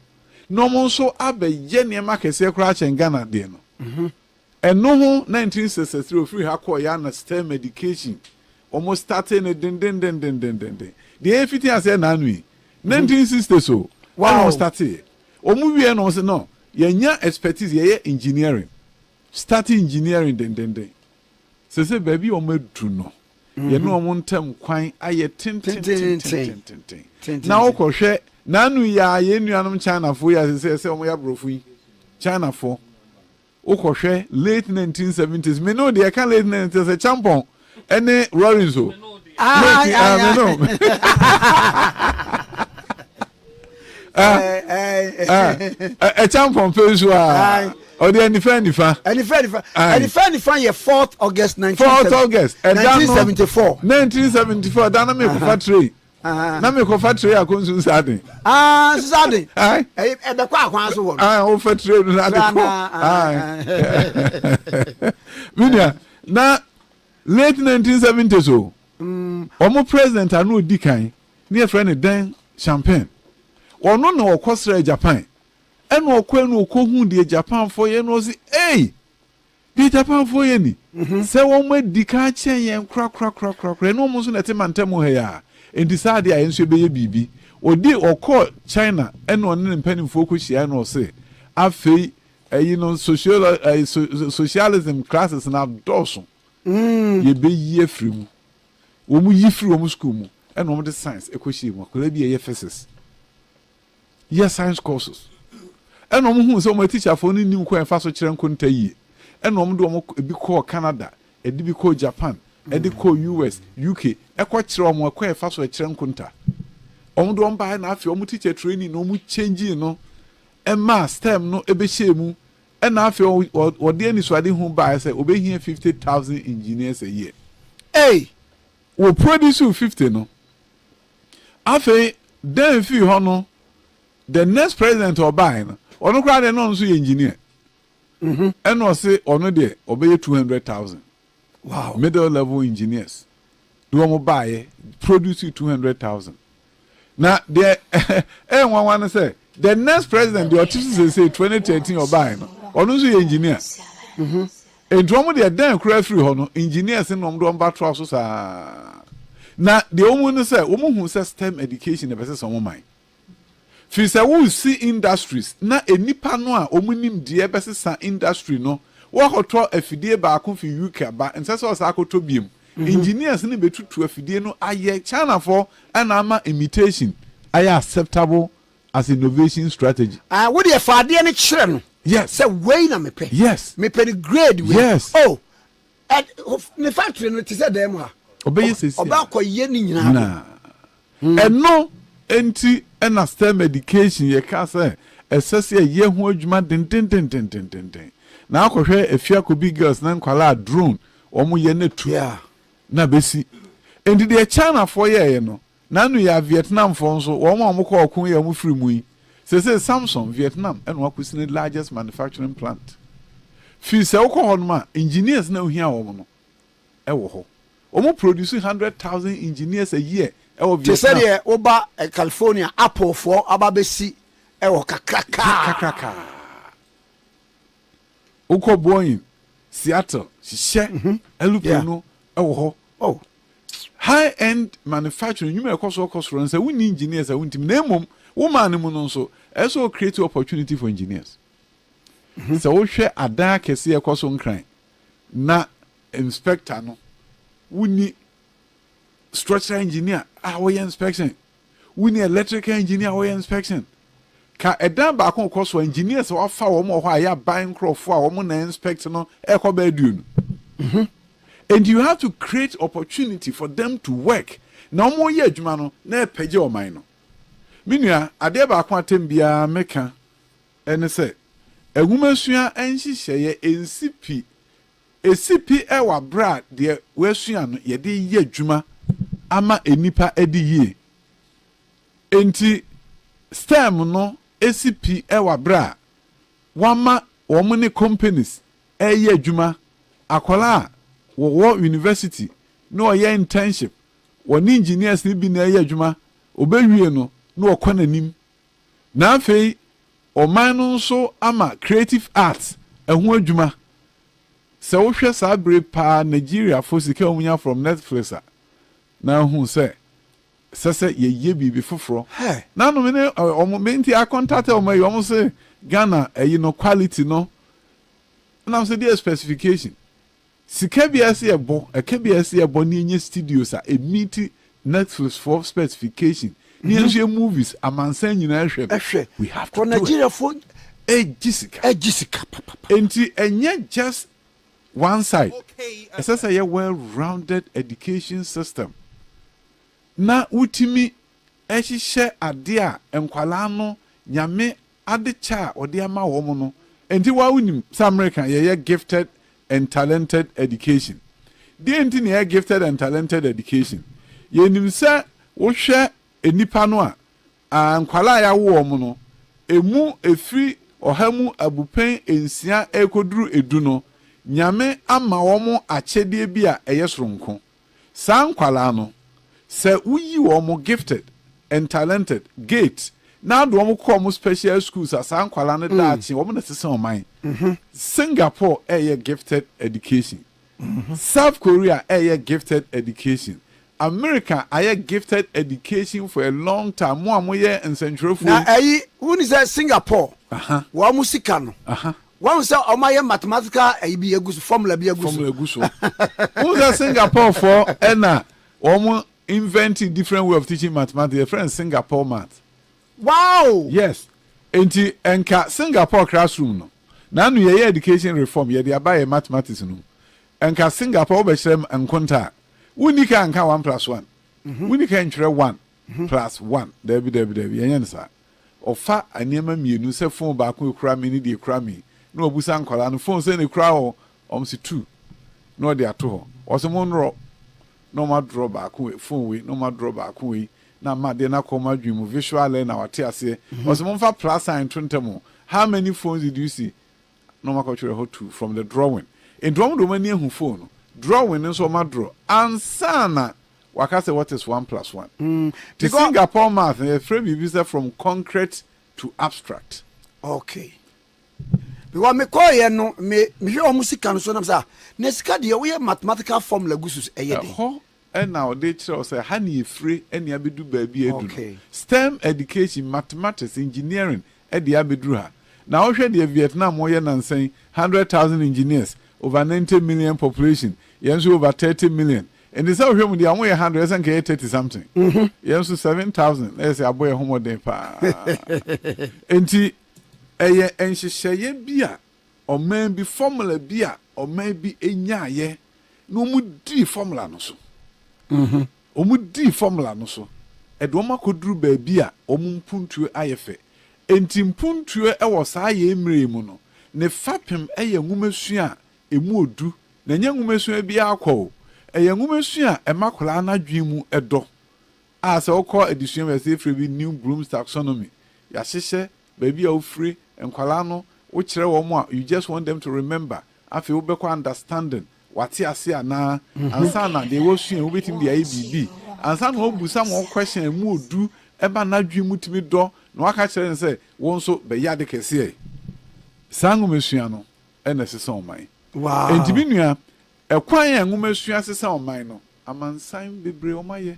na wɔn nso abɛyɛ nneɛma akɛseɛ koraa akyɛn Ghana deɛ no. Ɛno ho 1963 ofiri ha kɔɔ yɛ na STEM education wɔn startee no dendendendendenden. Deɛ yɛfiti aseɛ na ano yi 1960 so ɛna wɔn startee. Wɔn wie na wɔn sɛ no, yɛnya expertise, yɛyɛ engineering, starting engineering dendenden. Sese baabi a wɔn adu no, yɛne wɔn ntam kwan ayɛ tentententententen. Na wokɔhwɛ n'ano yi a, yɛn nuanom Chinafoɔ yi a sese sɛ wɔn yɛ aborɔfo yi, Chinafoɔ, wokɔhwɛ late 1970s, me ne wo deɛ ɛka late 1970s sɛ Champon ɛne Lawrence o. Late, ah, me ne wo. Ɛkyampɔn pɛ nso a ɔde anifa anifa. Anifa anifa anifa anifa yɛ 4th August 4th August 1974. 1974 ɛda no mekɔfa train na mekɔfa train akɔ Nsunsaden. Ah, Nsunsaden. Ɛbɛkɔ akwan so wɔ no. Ah, wofa train no na ade kɔ. Menua na late 1970s o. Wɔn president a na odi kan ne yɛfrɛ no Deng Xiaoping. Ɔno na ɔkɔsraa Japan. Ɛna ɔkɔe na ɔkɔhuu deɛ Japanfoɔ yɛ na ɔse, Ei! Deɛ Japanfoɔ yɛ ni! Sɛ wɔn adi kan akyɛn yɛn korakorakorakorakora, ɛne wɔn nso na ɛte mantam ha yi a, enti saa adeɛ a yɛn nso yɛbɛyɛ biribi. Ɔdi ɔkɔɔ China ɛna ɔne ne mpanimfoɔ kɔhyiae na ɔse, afei ɛyi no sociolo ɛyi so socialism classes no adɔɔso, yɛbɛyi afiri mu. Wɔn yi firi wɔn sukuu mu ɛna wɔn de science ɛkɔ hyɛ mu. Akwadaa bi a ɛyɛ physics yɛ science courses ɛna wɔn hu sɛ wɔn atikyafoɔ no nim kwan ɛfa so kyerɛ nkonta yie, ɛna wɔn de wɔn ebi kɔɔ Canada, ɛde bi kɔɔ Japan, ɛde kɔɔ US, UK, ɛkɔ kyerɛ wɔn ɛkwan ɛfa so ɛkyerɛ nkonta. Wɔn de wɔn baeɛ na afei wɔn teacher training na wɔn change no ɛmaa STEM no ɛbɛhyɛ mu. Ɛna afei wɔde anisoadehu baeɛ sɛ wɔbɛhia 50,000 engineers a year. Ei! Wɔ produce 50 no, afei dɛn fii hɔ no, the next president a ɔbaeɛ no, ɔno koraa deɛ na ɔno nso yɛ engineer. Ɛna ɔse ɔno deɛ ɔbɛyɛ 200,000. Wow. Middle level engineers de wɔn baeɛ produce 200,000. Na deɛ ɛyɛ nwanwa no sɛ the next president deɛ ɔte so seesei 2013 ɔbaeɛ no, ɔno nso yɛ engineer. Nti wɔn deɛ dɛn koraa firi hɔ no, engineers no na wɔn de wɔn ba toa so saa. Na deɛ wɔn no sɛ wɔn hu sɛ STEM education na ɛbɛsesa wɔn man. Firi sɛ woresi industries na nnipa no a wɔn nimdeɛ bɛsesa industry no, woakɔtɔ afidie baako firi UK aba, nsɛ sɛ ɔsan akɔtɔ biom. Engineers no bɛtutu afidie no ayɛ, Chinafoɔ na ama imitation ayɛ acceptable as innovation strategy. Ah, wo deɛ fa adeɛ no kyerɛ no. Yes. Sɛ wei na mepɛ. Yes. Mepɛ no grade wei. Yes. Oh, ne factory no te sɛ dan mu ha. Ɔbɛyɛ sɛsi a. Ɔbɛ akɔyɛ ne nyinaa. Nyinaa. Ɛno nti na STEM education yɛka sɛ ɛsɛ sɛ yɛyɛ ho adwuma dendendendendenden. Na akɔhwɛ Afiakobi girls ne nkwadaa a drone wɔn yɛ na tu na bɛsi. Nti deɛ Chinafoɔ yɛeɛ no, na ano yɛ a Vietnamfoɔ nso wɔn a wɔkɔ ɔko yi a wɔfiri mu yi, seesei Samsung, Vietnam na wɔakɔsi ne largest manufacturing plant. Firi sɛ wokɔ hɔnom a, engineers na wohia wɔn no wɔ hɔ. Wɔn produce 100,000 engineers a year wɔ Te sɛ Vietnam. deɛ woba California, Apple foɔ aba bɛsi wɔ kakrakaa. Kakrakaa. Wokɔ Boeing, Seattle, hyehyɛ aeroplane no wɔ hɔ. Oh. High end manufacturing, nnwuma a ɛkɔ so kɔ soro no, sɛ wonni engineers a wontumi. Na mmom, wo man no mu no nso, ɛsɛ sɛ wo create opportunity for engineers. Sɛ wohwɛ adan akɛse a ɛkɔ so Nkran na inspector no, wonni structural engineer a ɔyɛ inspection, wonni electrical engineer a ɔyɛ inspection. Ka ɛdan baako rekɔ so a, engineers a wɔafa wɔn wɔ hɔ a ɛyɛ aban nkurɔfoɔ a wɔn na inspect no ɛrekɔ bɛyɛ 20. And you have to create opportunity for them to work. Na wɔn yɛ adwuma no na ɛpɛgye ɔman no. Me nua, adeɛ baako atɛm biara meka ɛne sɛ, nwomasua nhyehyɛeɛ nsi pi. Esi pi wɔ abere a deɛ wɔasua no yɛde yɛ adwuma ama nnipa adi yie. Enti STEM no si pi wɔ abere a wɔama wɔn ne companies reyɛ adwuma, akwadaa a wɔwɔ university na ɔyɛ internship, wɔne engineers no bi na ɛreyɛ adwuma, ɔbɛwie no na ɔkɔ n'anim. Na afei ɔman no nso ama creative arts Ɛho adwuma. Sɛ wohwɛ saa bere paa Nigeriafo sika a wɔnya from Netflix a, na ahu sɛ ɛsɛ sɛ yɛyɛ biribi foforɔ. Nano me ne wɔn, me nti I contacted wɔn ayi, wɔn se Ghana ayi no quality no, ɛna me sɛ deɛ specification. Sika bi a ɛsɛ yɛbɔ, ɛka bi a ɛsɛ yɛbɔ ne yɛnya studios a ɛmeeti Netflix foɔ specification, ne yɛn nso yɛ movies amansan nyinaa hwɛ no, we have to do it. Ɛgye sika. Ɛgye sika papapa. Enti ɛnyɛ just one side, ɛsɛ sɛ ɛyɛ well rounded education system na wotumi hyehyɛ adeɛ a nkwadaa no Nyame adekyɛ a ɔde ama wɔn no. Enti wo ara wonim sɛ Amerika yɛyɛ gifted and talented education. Deɛn nti na yɛyɛ gifted and talented education? Yɛnim sɛ wohwɛ nnipa no a, a nkwadaa a yɛawo wɔn no, ɛmu ɛfiri ɔha mu abupɛn nsia rekɔduru edu no, Nyame ama wɔn akyɛdeɛ bi a ɛyɛ soronko. Saa nkwadaa no, sɛ woyi wɔn gifted and talented, gate, na wode wɔn kɔ wɔn special schools a, saa nkwadaa no daakye wɔn na ɛsesa ɔman. Singapore ɛreyɛ gifted education. South Korea ɛreyɛ gifted education. America ayɛ gifted education for a long time. Mo a moyɛ nsɛntwerɛfoɔ yi. Na ɛyi, woni sɛ Singapore, wɔn sika no, Wahu sɛ wɔn ayɛ mathematical ɛyi bi egu so, formula bi egu so. Formula egu so. Wohu sɛ Singapore foɔ ɛna wɔn invent different way of teaching mathematics. Yɛfrɛ no Singapore math. Wow! Yes. Nti nka Singapore classroom no, n'ano yɛyɛ education reform, yɛde aba yɛ mathematics no mu. Nka Singapore wobɛkyerɛ nkonta a, wonni ka nka one plus one. Wonni ka ntwerɛ one plus one. Daabi, daabi, daabi, yɛnyɛ no saa. Ɔfa nneɛma mmienu sɛ phone baako ekura me ne deɛ ekura me na wabusa nkwadaa no phone sɛn na ekura hɔ wɔn se two na ɔde ato hɔ ɔse mo nrɔ na wɔn adrɔ baako wei phone wei na wɔn adrɔ baako wei na ama adeɛ no akɔ wɔn adwene mu visual learner wate aseɛ ɔse mo nfa plus sign nto ntam o how many phones did you see na wɔn akɔtwerɛ hɔ two from the drawing nti wɔn de wɔn ani ahu phone no drawing no nso wɔn adrɔ ansa na Waka sɛ what is one plus one? Nti Singapore math no yɛfrɛ biribi sɛ from concrete to abstract. Okay. Because me kɔɔ yɛ no me mehwɛ wɔn sika no so nam sɛ ah na sika deɛ woyɛ mathematical formula gu so ɛyɛ den. Ɛhɔ na ɔde kyerɛ wo sɛ ha na yɛfire ɛne abɛdu baabi a adu no. STEM education, mathematics, engineering ɛde abɛduru ha. Na wohwɛ deɛ Vietnam wɔyɛ nansa yi, 100,000 engineers, over 90 million population, yɛn nso over 30 million. Nti sɛ wohwɛ mu deɛ wɔyɛ hundred ɛsɛ nka ɛyɛ 30 something. Yɛn nso 7,000 na ɛyɛ sɛ abɔ yɛn ho mmɔden paa. Nti ɛyɛ nhyehyɛeɛ bi a ɔman bi, formula bi a ɔman bi nyaeɛ na wɔdii formula no so. Wɔdii formula no so, ɛde wɔn akɔduru baabi a wɔn mpuntuo ayɛ fɛ. Enti mpuntuo wɔ saa yɛn mmerɛ yi mu no, ne fapem yɛ nwomasua a ɛmu ɔdu, na ɛnyɛ nwomasua biara kwa o, ɛyɛ nwomasua a ɛma akwadaa no adwene mu dɔ, a sɛ wokɔ adesua mu a yɛsɛ yɛfrɛ bi New Bloom's Taxonomy, yɛahyehyɛ baabi a wofiri, nkwadaa no wokyerɛ wɔn a you just want them to remember, afei wobɛkɔ understanding, Wate ase anaa? Ansa na deɛ wasua yi wobɛtumi de ayɛ biribi. Ansa na wabusa ma wo question a ɛmu ɔdu ɛma n'adwene mu tumi dɔ na waka kyerɛ no sɛ wo nso bɛyɛ ade kɛseɛ. Saa nwomasua no na ɛsesa ɔman. Enti me nua, ɛkwan a nwomasua sesa ɔman no, amansan bebree wɔayɛ.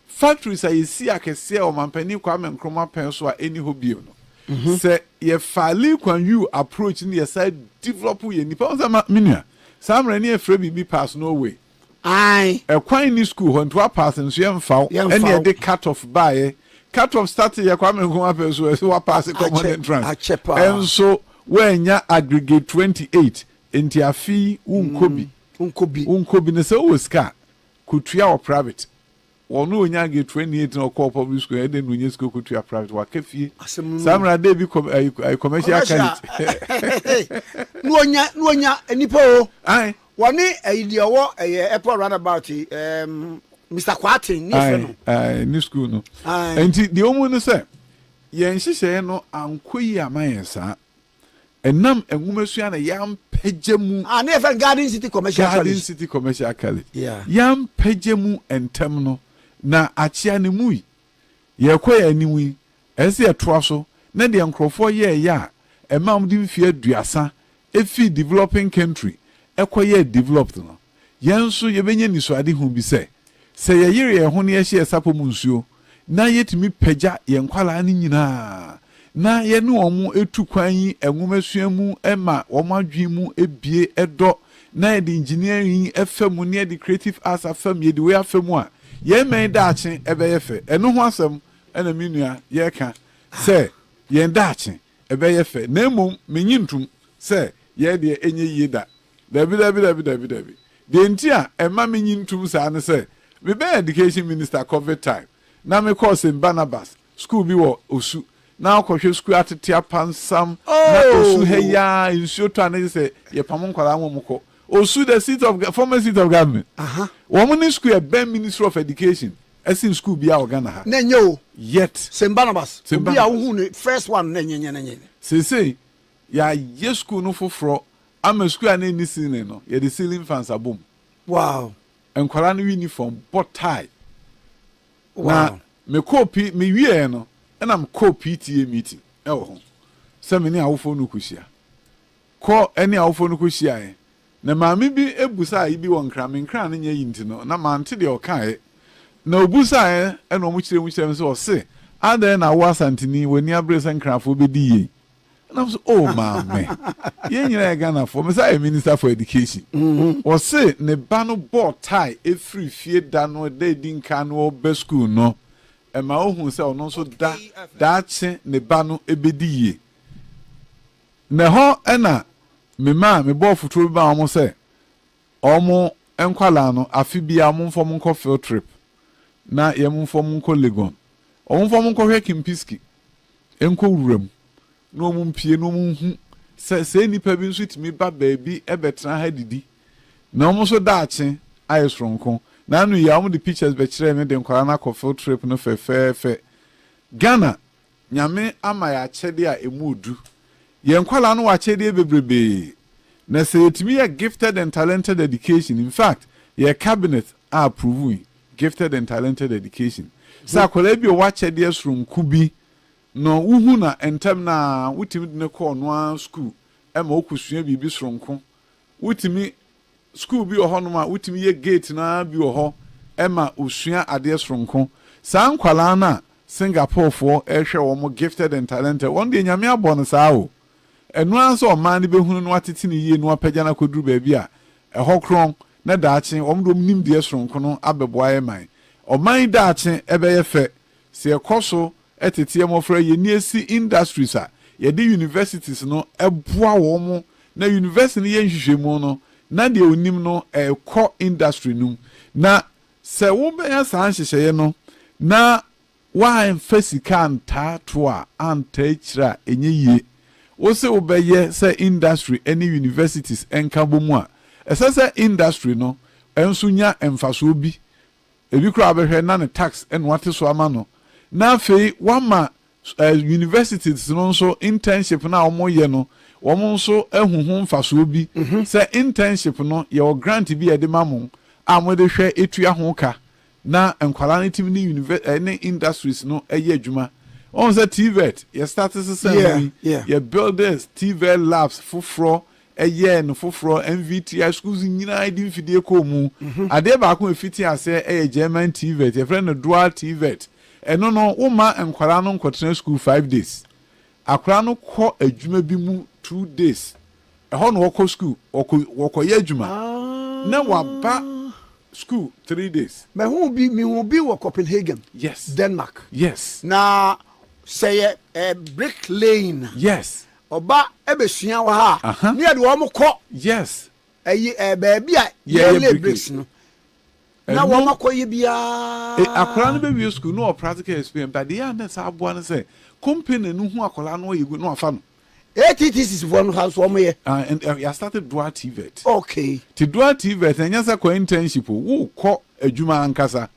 Factories a yɛsii akɛseɛ wɔ Ɔmanpanin Kwame Nkrumah pɛn so a ɛnni hɔ bio no, sɛ yɛfaa Lee Kuan Yew approach no yɛsan develop yɛn nnipa, wohu sɛ ma, me nua, saa mmerɛ no yɛfrɛ biribi pass no way. Ae. Ɛkwan nni school hɔ nti woapass nso yɛmfa wo, Yɛmfa ɛne wo. yɛde cut off baeɛ. Cut off startee yɛ Kwame Nkrumah pɛn so, ɛsɛ woapass common Akyɛ, entrance, akyɛ paa. ɛnso woannya aggregate 28, nti afe yi wonkɔ bi. Wonkɔ bi. Wonkɔ bi, na sɛ wowɔ sika a, Kotua wɔ private. Ɔno onya grade 28 na ɔkɔɔ public school ɛdɛn na onya sika okotua private waka fie. Asɛm no Saa no. mmerɛ ada bi kɔ ayi ayi commercial Commercial college. na onya na onya nipa o. Ae. Wɔne ɛyi deɛ ɔwɔ ɛyɛ airport roundabout yi ɛɛm Mr Kwarteng ne yɛfrɛ Ae no. ae ne school no. Ae. Nti deɛ ɔmu ne sɛ yɛn nhyehyɛeɛ no ankɔ yie ama yɛn saa. Ɛnam nwomasua na yɛampagya mu. Ah, ne yɛfrɛ no Garden City Commercial Garden College. City Commercial College. Yeah. Yɛampagya mu ntɛm no, na akyea no mu yi, yɛrekɔ yɛn anim yi, ɛsɛ sɛ yɛtoa so na deɛ nkurɔfoɔ yɛeɛ a ɛmaa wɔde mfeɛ aduasa fii developing country kɔyɛɛ developed no, yɛn nso yɛbɛnya anisoadehu bi sɛ, sɛ yɛyere yɛn ho na yɛhyɛ yɛn sapɔ mu nsuo na yɛtumi pagya yɛn nkwadaa no nyinaa na yɛne wɔn tu kwan yi nwomasua mu ma wɔn adwene mu bue dɔ na yɛde engineering fa mu na yɛde creative arts afa mu, yɛde wei afa mu a, yɛn man daakye bɛyɛ fɛ. Ɛno ho asɛm na me nua yɛreka sɛ yɛn daakye ɛbɛyɛ fɛ na mmom mennye ntom sɛ yɛn deɛ ɛnyɛ yie da. Dabi, dabi, dabi, dabi, dabi. Deɛ nti a ɛma mennye ntom saa ne sɛ, mebɛyɛ Education Minister Covid time na mekɔɔ St. Barnabas sukuu bi wɔ Osu na wokɔhwɛ sukuu atete apansam na Osu ha yi ara nsuo tɔ a na gye sɛ yɛpamo nkwadaa ma wɔkɔ Osu the seat of former seat of government. Wɔn ne sukuu ɛbɛn Ministry of Education ɛsen sukuu biara wɔ Ghana ha. Na ɛnyɛ o. Yet. St. Barnabas. St. Obi a Barnabas. wohu no first one na ɛnyɛ nyɛ na ɛnyɛ. Seesei yɛayɛ sukuu no foforɔ ama sukuu a na ɛnni ceiling no, yɛde ceiling fans abɔ mu. Wow. Nkwadaa no uniform bɔ tie. Na Wow. mekɔɔ P, mewieɛ no, ɛna mekɔɔ PTA meeting ɛwɔ hɔ sɛ me ne awofoɔ no rekɔhyia. Kɔ ne awofoɔ no kɔhyiaeɛ. Na maame bi busaa yi bi wɔ Nkran, me Nkran no nyɛ yi nti no, na mante deɛ ɔkaeɛ. Na ɔbusaeɛ na wɔn kyerɛɛ mu kyerɛɛ me sɛ ɔse, adɛn na wo Asanteni w'ani abere sɛ Nkranfoɔ bɛdi yei? Ɛna me sɛ, oh maame, yɛn nyinaa yɛ Ghanafoɔ, me san yɛ Minister for Education. Ɔse ne ba no bɔɔ tie firi fie da no, da ɛdi nkan no ɔreba sukuu no, ɛma ɔhuu sɛ ɔno nso da daakye ne ba no bɛdi yie. Na ɛhɔ na memaa mebɔɔ fotoɔ bi maa wɔn sɛ wɔn nkwadaa no afe biara wɔmfa wɔn nkɔ field trip na yɛmfa wɔn nkɔ Legon. Wɔmfa wɔn nkɔhwɛ Kempiski nkɔ wuram na wɔn mpue na wɔn nhu sɛ sɛ nnipa bi nso tumi ba baabi bɛtena ha didi na wɔn nso daakye ayɛ soronko. Na ano yi a wɔde pictures bɛkyerɛɛ me de nkwadaa no akɔ field trip no fɛfɛɛfɛ. Ghana Nyame ama yɛ akyɛdeɛ a ɛmu ɔdu. Yɛn nkwadaa no wɔ akyɛdeɛ bebrebee. Na sɛ yɛtumi yɛ gifted and talented education, in fact, yɛ cabinet a approve yi, gifted and talented education, sɛ akwadaa bi a ɔwɔ akyɛdeɛ soronko bi no, wohu no a, ntɛm no ara wotumi de no kɔ ɔno ara sukuu ma ɔkɔsua biribi soronko. Wotumi Sukuu bi wɔ hɔnom a wotumi yɛ gate no ara bi wɔ hɔ ma osua adeɛ soronko. Saa nkwadaa no a Singaporefoɔ rehwɛ wɔn gifted and talented, wɔn deɛ Nyame abɔ no saa o. Ɛno ara sɛ ɔman no bɛhunu na watete no yie na wapagya no akɔduru baabi a ɛhɔ korɔn na daakye wɔn de wɔn nimdeɛ soronko no abɛboa yɛn man. Ɔman yi daakye bɛyɛ fɛ sɛ yɛkɔ so tete mmɔfra yi, yɛni asi industries a yɛde universities no boa wɔn na university no yɛ nhwehwɛmu no na deɛ ɔnim no ɛkɔ industry no mu. Na sɛ wobɛyɛ saa nhyehyɛeɛ no na woamfa sika antaa to a, antaa akyire a, ɛnyɛ yie. Wo se wobɛyɛ sɛ industry ne universities nka bɔ mu a, ɛsɛ sɛ industry no nso nya mfasoɔ bi. Ebi koraa wobɛhwɛ na ne tax na wate so ama no. Na afei wama universities no nso internship no a wɔyɛ no, wɔn nso ahu ho mfasoɔ bi. Sɛ internship no, yɛwɔ grant bi a yɛde ma mo a mode hwɛ tua ho ka na nkwadaa no tumi ne univer ne industries no yɛ adwuma. Wɔn sɛ TVET, yɛ start sesa mu yi, yɛ build TVET labs foforɔ yɛɛ no foforɔ, NVTI schools nyinaa de mfidie kɔɔ mu. Adeɛ baako a ɛfiti aseɛ yɛ German TVET, yɛfrɛ no dual TVET. Ɛno no, womma nkwadaa no nkɔtena sukuu 5 days. Akwadaa no kɔ adwuma bi mu 2 days. Ɛhɔ na wɔkɔ sukuu, wɔkɔ wɔkɔyɛ adwuma na waba sukuu 3 days. Mahu bi, mehu bi wɔ Copenhagen, Denmark. Na sɛ yɛ brick laying a. Ɔba bɛsua wɔ ha a, ne yɛde wɔn kɔ. Ɛyi baabi a yɛyɛ lay bricks no. Na wɔn akɔyɛ biara. Akwadaa no bɛwie sukuu na ɔwɔ practical experience, but deɛ a na ɛsɛ aboa no sɛ company no hu akwadaa no ɔyɛ good na wafa no. ATTCs foɔ no ha nso wɔn yɛ. Ah, and yɛ started dual TVET. Ti dual TVET na ɛnyɛ sɛ kɔ internship o, wokɔ adwuma ankasa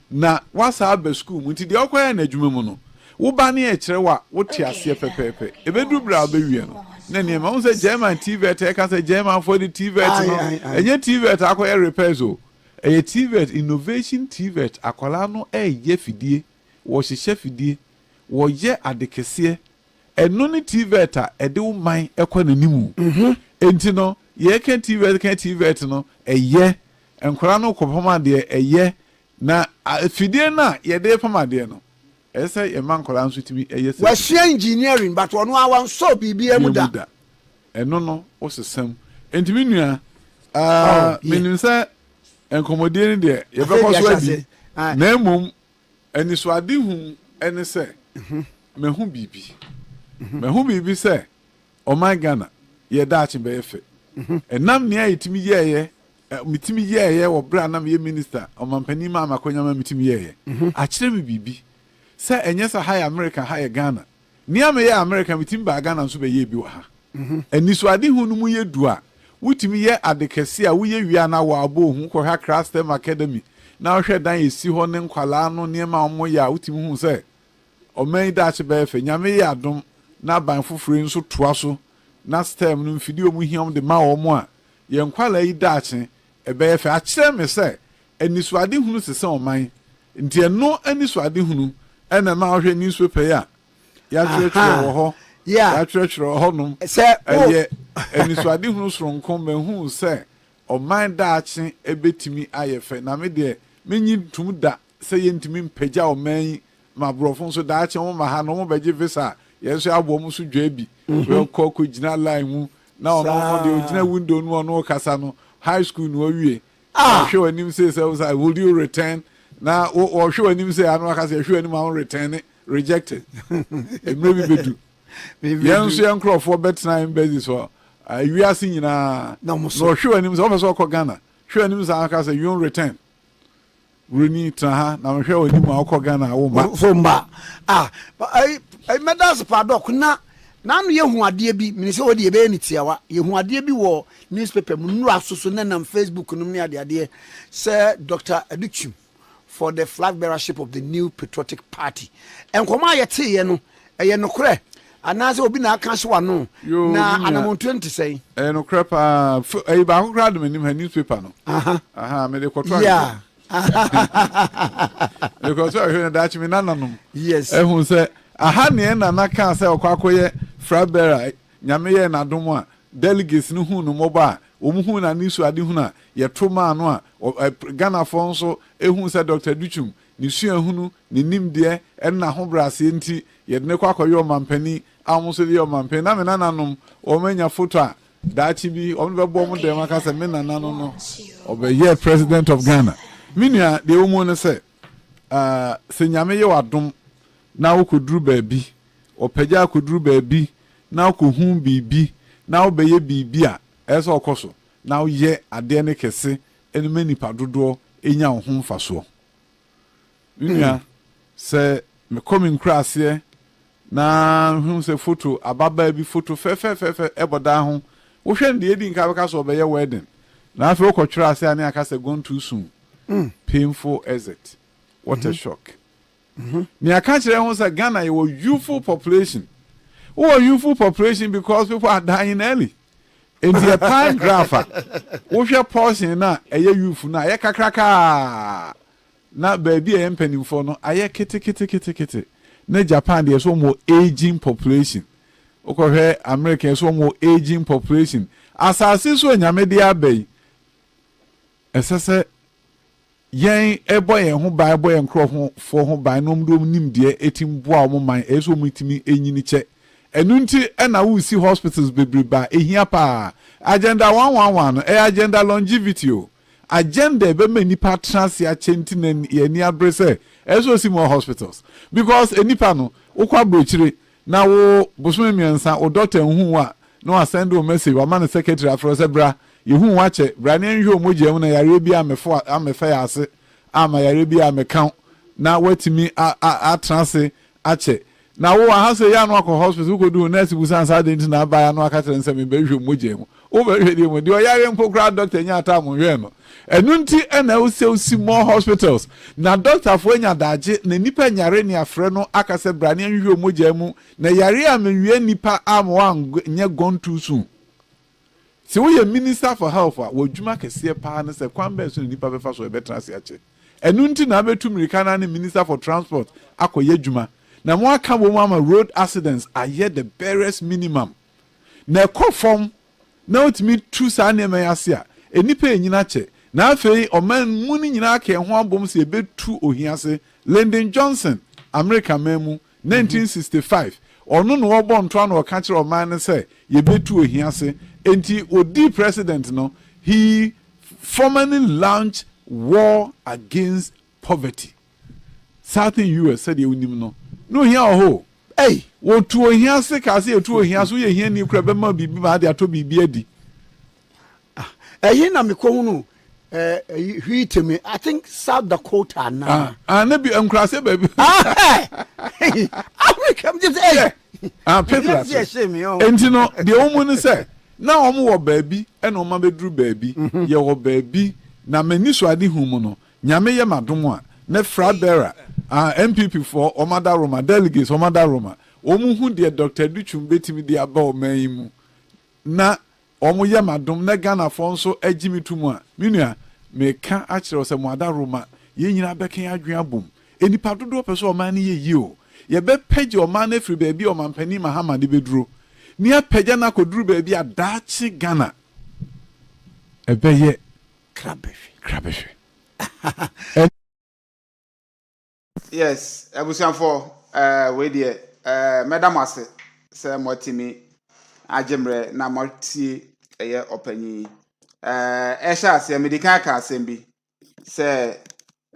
na wasa aba sukuu mu. Nti deɛ ɔkɔyɛ no adwuma mu no, woba ne yɛkyerɛ wo a, wote aseɛ pɛpɛɛpɛ. Ɛbɛduru berɛ a wobɛwie no, na nneɛma. Wohu sɛ German TVET, ɛka sɛ Germanfoɔ de TVET no, ɛnyɛ TVET akɔyɛ repairs o. Ɛyɛ TVET, innovation TVET. Akwadaa no ɛreyɛ fidie, wɔhyehyɛ fidie, wɔyɛ ade kɛseɛ. Ɛno ne TVET a ɛde wo man kɔ n'anim. Enti no, yɛreka TVET ka TVET no, ɛyɛ. Nkwadaa no rekɔpam adeɛ, ɛyɛ. Na afidie no a yɛde repam adeɛ no, ɛsɛ sɛ yɛma nkwadaa nso tumi yɛ saa adwuma. Wasua engineering but ɔno ara wansɔɔ biribiara mu da. Mu da. Ɛno no, wosesa mu. Enti me nua, ah, menim sɛ nkɔmmɔdie no deɛ yɛbɛkɔ so adi, na mmom anisoadehu ne sɛ mahu biribi. Mahu biribi sɛ Ɔman Ghana, yɛ daakye bɛyɛ fɛ. Ɛnam nea yɛtumi yɛeɛ, metumi yɛeɛ wɔ berɛ a na meyɛ minista, ɔmampanin maa me akwanya ma metumi yɛeɛ, akyerɛ me biribi. Sɛ ɛnyɛ sɛ ha yɛ Amerika, ha yɛ Ghana. Nea meyɛɛ Amerika, metumi baa Ghana nso bɛyɛɛ bi wɔ ha. Anisoadehu no mu yɛ du a, wotumi yɛ ade kɛse a woyɛ wie a na wɔabɔ ohu. Wokɔhwɛ Accra STEM Academy na wohwɛ dan a ɛsi hɔ ne nkwadaa no nneɛma a wɔyɛ a, wotumi hu sɛ Ɔman yi daakye bɛyɛ fɛ. Nyame yɛ adom na aban foforɔ yi nso toa so na stem no mfidie a wɔn hia wɔn de ma wɔn a, yɛn nkwadaa yi daakye ɛbɛyɛ fɛ. Akyerɛ me sɛ anisoadehunu sesa ɔman. Nti ɛno anisoadehunu na ɛma wohwɛ newspaper yi a yɛatwerɛtwerɛ wɔ hɔ, yɛatwerɛtwerɛ wɔ hɔnom. Ɛyɛ anisoadehunu soronko. Mahunu sɛ ɔman daakye bɛtumi ayɛ fɛ. Na me deɛ mennye ntom da sɛ yɛntumi mpagya ɔman yi ma aborɔfo nso daakye wɔn ma ha no wɔn bɛgye visa a yɛn nso yɛabɔ wɔn so dwaa bi wɔkɔ kɔ gyina line mu na ɔno ɔno deɛ ɔgyina window no ɔno kasa no high school na ɔwie ɔhwɛ wɔn anim sɛ sɛ sɛ will you return na wɔhwɛ wɔn anim sɛ ano aka sɛ yɛhwɛ wɔn anim a wɔn return rejected mmerɛ bi bɛdu yɛn nso yɛn nkurɔfoɔ bɛtena embassy so wiase nyinaa na ɔhwɛ wɔn anim sɛ ɔpɛ sɛ ɔkɔ Ghana hwɛ wɔn anim sɛ aka sɛ you return Buroni, tena ha na mehwɛ w'anim a wokɔ Ghana a wo mma. So mma ah ɛyi mɛda ase paa dɔk na n'ano yɛhu adeɛ bi mene sɛ wɔde yɛbɛyɛ ne tiawa yɛhu adeɛ bi wɔ newspaper mu nnura so so ne nam Facebook nom ne adeadeɛ sɛ Dr. Adutwum for the flag bearership of the new patriotic party nkɔmɔ a yɛteeɛ no ɛyɛ nokorɛ anaasɛ obi na aka ahyɛ w'ano na anamontuo no te sɛn? Ɛyɛ nokorɛ paa. Ɛyi baako koraa de m'anim ha newspaper no. Aha, mede kɔto ahwehwɛ. Mede kɔto ahwehwɛ na daakye me nananom. Yes. Ɛhu sɛ aha neɛ nana kaa sɛ ɔkɔ akɔyɛ flag bearer, Nyame yɛɛ n'adom a delegates no huu no mmɔbɔ a wɔn huu n'anisoadehunu a yɛto maa no a Ghanafoɔ nso huu sɛ Doctor Adutwum ne suahunu, ne nimdeɛ ne n'ahobrɛaseɛ nti yɛde no kɔ akɔyɛ ɔmampanin a wɔn nso de yɛ ɔmampanin. Na me nananom wɔn anya foto a daakye bi wɔn de bɛbɔ wɔn dɛm aka sɛ me nana no no ɔbɛyɛɛ president of Ghana. Me nua deɛ ɛwɔ mu ne sɛ sɛ Nyame yɛ w'adom na wokɔduru baabi, ɔpagya akɔduru baabi na wokɔhu biribi na wobɛyɛ biribi a, ɛsɛ sɛ ɔkɔ so na woyɛ adeɛ no kɛse no ma nnipa dodoɔ nya wo ho mfasoɔ. Me nua, sɛ mekɔ me nkuraaseɛ na mehu sɛ foto, ababaa bi foto fɛfɛɛfɛfɛ bɔ dan ho, wohwɛ no deɛ ɛdi nka bɛka sɛ ɔbɛyɛ wedding, na afei wokɔtwerɛ ase a ne aka sɛ gone too soon, painful exit, what a shock. Nea ɛka kyerɛ ho sɛ Ghana yɛwɔ youthful population. Wowɔ youthful population because people are dying early. Nti yɛ pie graph a, wohwɛ portion no a ɛyɛ youth no a, ɛyɛ kakrakaa. Na baabi a ɛyɛ mpanimfoɔ no, ayɛ keteketekete. Na Japan deɛ, ɛsɛ wɔn wɔ aging population. Wokɔhwɛ America, ɛsɛ wɔn wɔ aging population. Asase so a Nyame de aba yi, ɛsɛ sɛ Yɛn bɔ yɛn ho ban bɔ yɛn nkorɔfoɔ ho ban na wɔn de wɔn nimdeɛ tumi boa wɔn man, ɛyɛ sɛ wɔn tumi nyini kyɛ. Ɛno nti na woresi hospitals bebrebe a ɛhia paa. Agenda 111 no, ɛyɛ agenda longevity o. Agenda a ɛbɛma nnipa atena ase akyɛ nti na yɛn ani abere sɛ ɛyɛ sɛ wɔsi more hospitals. Because nnipa no, wokɔ aburokyire na wo bosome mmiɛnsa wo doctor nhu wo a, na wa send wo message, wama ne secretary afrɛ wo sɛ bra, yɛhuu wo akyɛ, bra na yɛnhwɛ wo mogya mu na yareɛ biara ammɛfo ammɛfa yɛn ase amma yareɛ biara ammɛka wo na woatumi a a atena ase akyɛ. Na wo aha sɛ yɛ a na wakɔ hospital, wokɔdu hɔ nurse busa no sɛ adɛn nti na abaeɛ a na waka kyerɛ no sɛ mebɛhwehwɛ wo mogya mu. Wobɛhwɛ deɛ mu, deɛ ɔyare mpo koraa doctor nyaa time nhwɛɛ no. Ɛno nti na ɛwɔ sɛ wosi more hospitals na doctorfoɔ anya daagye na nnipa nyare ne afrɛ no aka sɛ bra na yɛnhwehwɛ wo mogya mu na yare a mewia nnipa ama wɔanyɛ gone too soon. Sɛ woyɛ minister for health a, w'adwuma kɛseɛ paa ne sɛ kwan bɛn so na nnipa bɛfa so ɛbɛtena ase akyɛ. Ɛno nti na abɛtu mmirika na ne minister for transport akɔyɛ adwuma na moaka bom ama road accidents ayɛ the barest minimum na ɛkɔ fam. na wotumi tu saa nneɛma yi ase a, nnipa renyin akyɛ. Na afei ɔman mu no nyinaa aka yɛn ho abom sɛ yɛbɛtu ohia ase. Lyndon Johnson, Amerika man mu, 1965, ɔno na ɔbɔ ntoa na ɔka kyerɛ ɔman no sɛ yɛbɛtu ohia ase. Enti ɔdii president no, he formally launched war against poverty. Southern US sɛdeɛ wonim no, na ohia wɔ hɔ o. Ei! Wɔtu ohia ase kaa sɛ yɛtu ohia ase, woyɛ hiani koraa ɛbɛma wo biribi ma ade atɔ biribi adi. Ah, ɛhe na mekɔhunu eh, eh, hwii I think South Dakota anaa. Ah, ah, na bi nkuraase baabi. Ah, eh, Africa, m sɛ, eh. Ah, Petra so. Enti no, deɛ wɔn mu ne sɛ, na wɔn wɔ baabi ɛna wɔn abɛduru baabi. Yɛwɔ baabi na m'ani so ade hu mu no, Nyame yɛ m'adom a, ne flag bearer, ah, NPP foɔ, wɔn adaworoma, delegates, wɔn adaworoma, wɔn hu deɛ Doctor Adutwum bɛtumi de aba ɔman yi mu, na wɔn yɛ m'adom, na Ghanafoɔ nso gye me to mu a, me nua, meka akyerɛ wo sɛ mo adaworoma, yɛn nyinaa bɛka yɛn adwene abom. Nnipa dodoɔ pɛ sɛ ɔman no yɛ yie o. Yɛbɛpagya ɔman no afiri baabi a Ɔmanpanin Mahama de bɛduro, na yɛapagya no akɔduru baabi a daakye Ghana ɛbɛyɛ Krabɛhwɛ. Krabɛhwɛ. Yes, abusuafoɔ, eh, wei deɛ, eh, mɛda mo ase sɛ moatumi agye mmerɛ na moatie ɛyɛ ɔpanyin yi. Eh, ɛhyɛ aseɛ, mede kan aka asɛm bi sɛ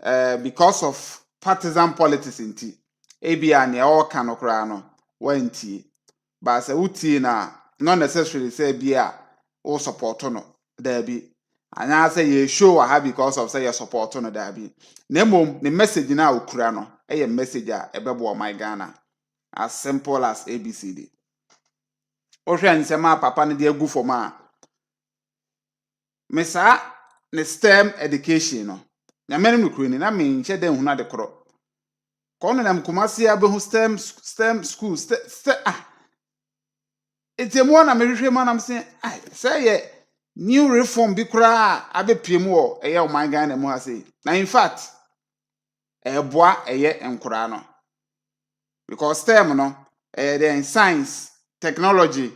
eh, because of partisan politics nti, ebia nea ɔreka no koraa no, woantie. But sɛ wotie no a, not necessarily sɛ ebia wo support no, daabi. Anaasɛ yɛ show wɔ ha because of sɛ yɛ support no, daabi. Na mmom ne message no a okura no yɛ message a ɛbɛboa ɔman Ghana. As simple as ABCD. Wohwɛ nsɛm a papa no de agu fam a, me saa ne STEM education no, Nyame no nokorɛ ni, na menhyɛ da nhunu ade korɔ. Kɔ no nam Kumasi a bɛhu STEM, STEM school, STEM, STEM, ah. Nti emu hɔ na mehwehwɛ mu anam se, ah, sɛ yɛ new reform bi koraa a abɛpie mu wɔ ɛyɛ ɔman Ghana mu ha sei. Na in fact, ɛboa ɛyɛ nkoraa no. Because STEM no, ɛyɛ dɛn science, technology,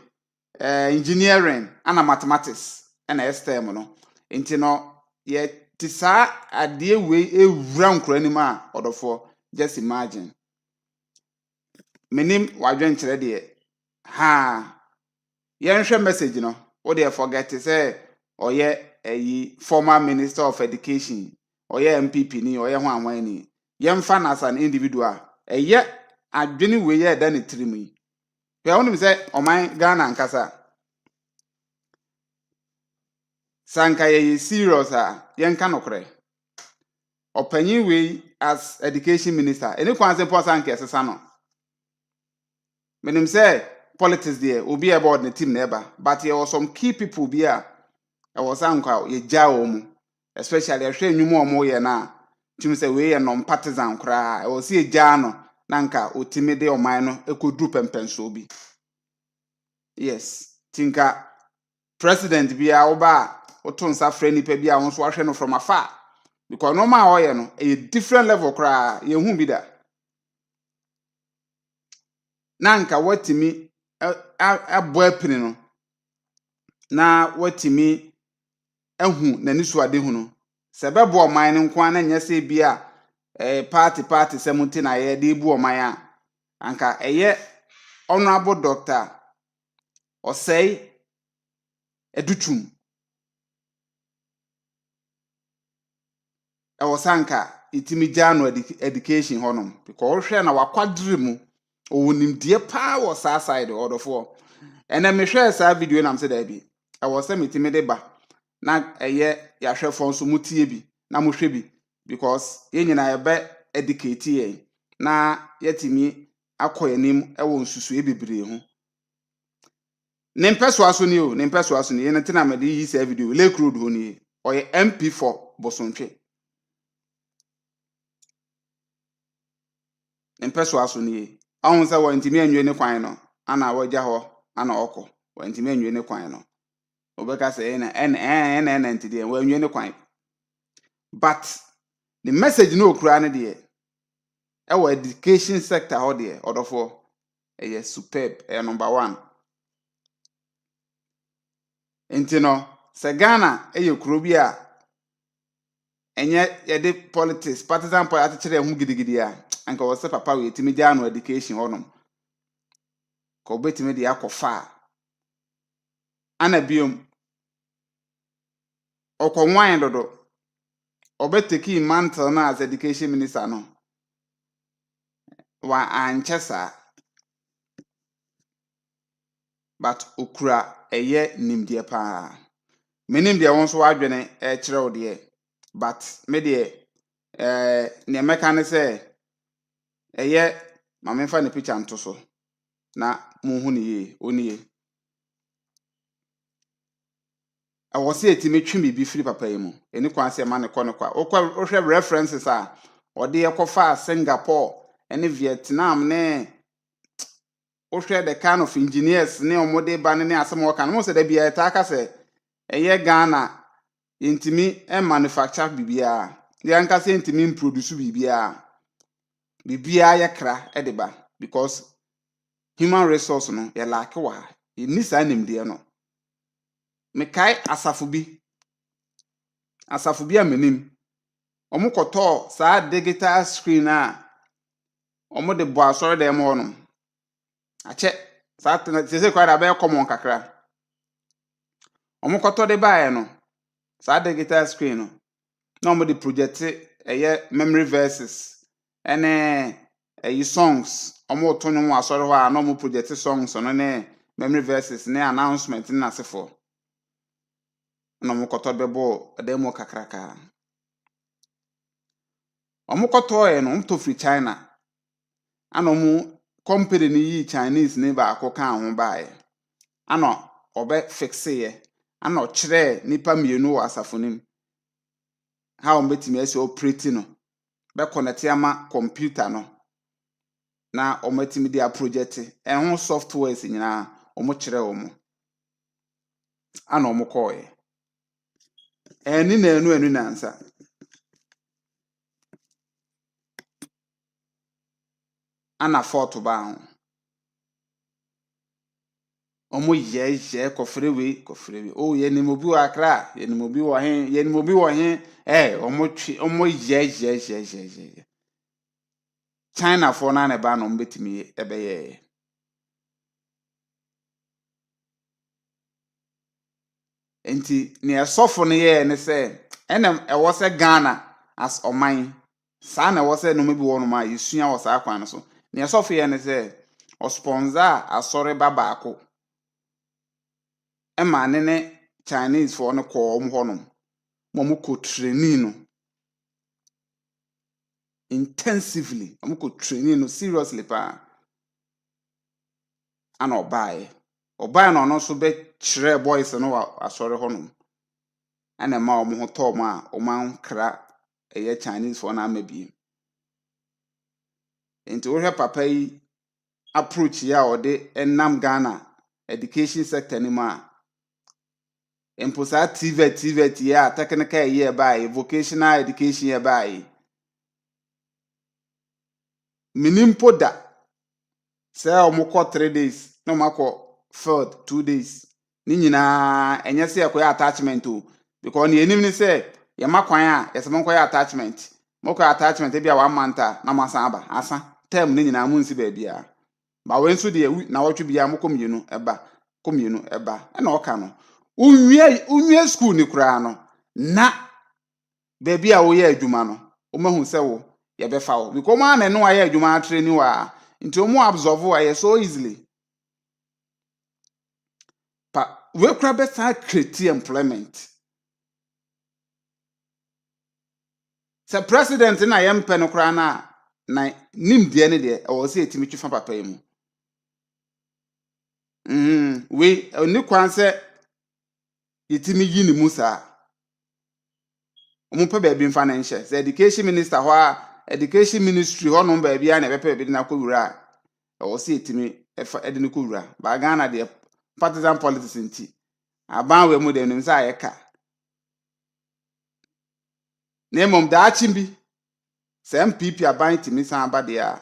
engineering, ana mathematics ɛna ɛyɛ STEM no. Nti no, yɛte saa adeɛ wei ewura nkora no mu a, ɔdɔfoɔ, just imagine. Menim wadwenkyerɛ deɛ, ha, yɛnhwɛ message no, wo deɛ forget sɛ ɔyɛ ɛyi former minister of education, ɔyɛ NPP ni, ɔyɛ ho ahwan ni. Yɛmfa no as an individual, ɛyɛ adwene wei a ɛda ne tirim yi. Hwɛ, wonim sɛ ɔman Ghana ankasa, sɛ anka yɛyɛ serious a, yɛnka nokorɛ. Ɔpanyin wei as education minister, ɛne kwan sɛ mpo asa anka ɛsesa no. Menim sɛ politics deɛ, obi a ɛbɛ ɔde ne team na ɛba, but yɛwɔ some key people bi a ɛwɔ sɛ anka yɛgyaa wɔn mu. Especially ɛhwɛ nnwuma a wɔyɛ no a, tumi sɛ wei yɛ non-partisan koraa, ɛwɔ sɛ yɛgyaa no na nka otumi de ɔman no kɔduru pɛmpɛnsoɔ bi. Yes, ti nka president biara woba a woto nsa frɛ nipa bi a wɔn nso ahwɛ no from afar because nneɛma a ɔyɛ no ɛyɛ different level koraa, yɛn hu bi da. Na nka watumi abɔ apini no na watumi ahu n'ani so ade hunu sɛ ɛbɛboa ɔman no nko ara na nyɛ sɛ bi a party party sɛm nti na yɛde bu ɔman a, anka ɛyɛ Honourable Doctor Osei Adutwum ɛwɔ sɛ anka yɛtumi gyaa no education hɔnom because wohwɛ na wakwadere mu, ɔwɔ nimdeɛ paa wɔ saa side. Ɔdɔfoɔ, ɛnɛ mehwɛɛ saa video nam sɛ daabi, ɛwɔ sɛ metumi de ba na ɛyɛ yɛahwɛfoɔ nso motie bi na mohwɛ bi because yɛn nyinaa yɛbɛ educate yɛn na yɛtumi akɔ yɛn anim ɛwɔ nsusuo bebree ho. Ne mpɛsoa so nie o, ne mpɛsoa so nie. Yɛn ti na mɛde yi saa video. Lake Road hɔ nie. Ɔyɛ MP for Bosontwe. Ne mpɛsoa so nie. Ɔho sɛ wɔntumi anwie ne kwan no, ana wɔagya hɔ ana ɔkɔ. Wɔntumi anwie ne kwan no. Wɔbɛka sɛ ɛna ɛna ɛna ɛna nti deɛ wɔanwie ne kwan. But ne message no okura no deɛ, ɛwɔ education sector hɔ deɛ, ɔdɔfoɔ, ɛyɛ superb, ɛyɛ number one. Nti no, sɛ Ghana yɛ kuro bi a ɛnyɛ yɛde politics, partisan politics akyekyere ɛho gidigidi a, anka wɔ sɛ papa wei yɛtumi gyaa no education hɔnom. Ka obetumi de akɔ fa a. Ana biom, ɔkɔ dodo. Ɔbɛtake mantle no as education minister no. Wa ankyɛ saa. But okura ɛyɛ nimdeɛ paa. Menim deɛ wɔn nso wadwene ɛkyerɛ wo deɛ. But me deɛ, nea mɛka ne sɛ, ɛyɛ ma memfa ne picture nto so na monhu ne yie. Ɔnie. Ɛwɔ sɛ yɛtumi twe biribi firi papa yi mu. Ɛni kwan sɛ ɛma ne kɔ ne kɔ a. Wokɔ wohwɛ references a ɔde ɛkɔfaa Singapore ɛne Vietnam ne wohwɛ the kind of engineers ne ɔmo de ba ne ne asɛm a ɔka no, mo sɛ da biara ɛtaa ka sɛ ɛyɛ Ghana yɛntumi manufacture biribiara. Yɛn ankasa yɛntumi mproduce biribiara. Biribiara yɛ kra ɛde ba because human resource no yɛ lack wɔ ha. Yɛnni saa nimdeɛ no. Mekae asafo bi a menim, wɔn kɔtɔɔ saa digital screen a wɔn de bɔ asɔredan mu hɔnom. Akyɛ saa tena sese koraa de abɛyɛ common kakra. Wɔn kɔtɔ de baeɛ no, saa digital screen no, na wɔn de project ɛyɛ memory verses ɛne ɛyi songs. Wɔn reto nnwom wɔ asɔre hɔ a, na wɔn project songs no ne memory verses ne announcement ne n'asefoɔ. Na wɔn kɔtɔ bɛbɔɔ ɛdan mu kakraka. Wɔn kɔtɔɔɛ no, wɔn tɔ firi China. Ana wɔn company no yii Chinese ne baako kaa ho baeɛ. Ana ɔbɛ fixeeɛ. Ana ɔkyerɛɛ nnipa mmienu wɔ asafo no mu how wɔn bɛtumi asi operate no, bɛ connect ama computer no na wɔatumi de aproject ɛho softwares nyinaa, wɔn kyerɛɛ wɔn. Ana wɔn kɔɔɛ. Ɛni na enu enu nansa. Ana fault baa ho. Wɔn yɛɛyɛɛ kɔfrɛ wei, kɔfrɛ wei. Oh, yɛnim obi wɔ Accra, yɛnim obi wɔ he, yɛnim obi wɔ he. Wɔn twe, wɔn yɛɛyɛɛyɛɛyɛ. Chinafoɔ no na ɛbaa na wɔn bɛtumi ɛbɛyɛɛ. Nti nea ɛsɔfo no yɛɛ ne sɛ, ɛna ɛwɔ sɛ Ghana as ɔman, saa na ɛwɔ sɛ nneɛma bi wɔ hɔnom a yɛsua wɔ saa kwan no so. Nea ɛsɔfo yɛɛ ne sɛ, ɔsponsor asɔre ba baako ɛma ne Chinese foɔ no kɔɔ wɔn hɔnom ma wɔn kɔ training no intensively. Wɔn kɔ training no seriously paa. Ana ɔbaeɛ. Ɔbaeɛ na ɔno nso bɛkyerɛɛ boys no wɔ asɔre hɔnom. Ɛna ɛma wɔn ho tɔɔ wɔn a wɔn ankra ɛyɛ Chinese foɔ no ama bio. Nti wohwɛ papa yi approach yi a ɔde nam Ghana education sector no mu a, mpo saa TVET TVET yi a technical yi ɛbaeɛ, vocational education yi ɛbaeɛ, menim mpo da sɛ wɔkɔ 3 days na wɔakɔ field 2 days ne nyinaa. Ɛnyɛ sɛ yɛkɔyɛ attachment o, because nea enim ne sɛ yɛma kwan a yɛsɛ monkɔyɛ attachment, mokɔ attachment ebi a one month a na mo asan aba asa term ne nyinaa mo nsi baabiara. Ba wei nso deɛ, na wɔtwe biara mokɔ mmienu ɛba, kɔ mmienu ɛba. Ɛna ɔka no, wonwie school ne koraa no, na baabi a woyɛ adwuma no, wɔmahu sɛ wo yɛbɛfa wo because wɔn a na ɛno ayɛ adwuma atrɛ ni wɔ a, nti wɔn absorb wo ayɛ so easily. Pa wei koraa bɛsan create employment sɛ president na yɛmpɛ no koraa na nimdeɛ no deɛ, ɛwɔ sɛ yɛtumi twe fa papa yi mu. Wei ɛni kwan sɛ yɛtumi yi ne mu saa. Wɔn pɛ baabi mfa ne nhyɛ sɛ education minister hɔ a, education ministry hɔnom baabi a na ɛbɛpɛ baabi de no akɔ wura a, ɛwɔ sɛ yɛtumi ɛfa ɛde no kɔ wura. Baa Ghana deɛ, partisan politics nti, aban wɔ mu deɛ, nim sɛ ayɛ ka. Na mmom daakye bi sɛ NPP aban tumi san aba deɛ a,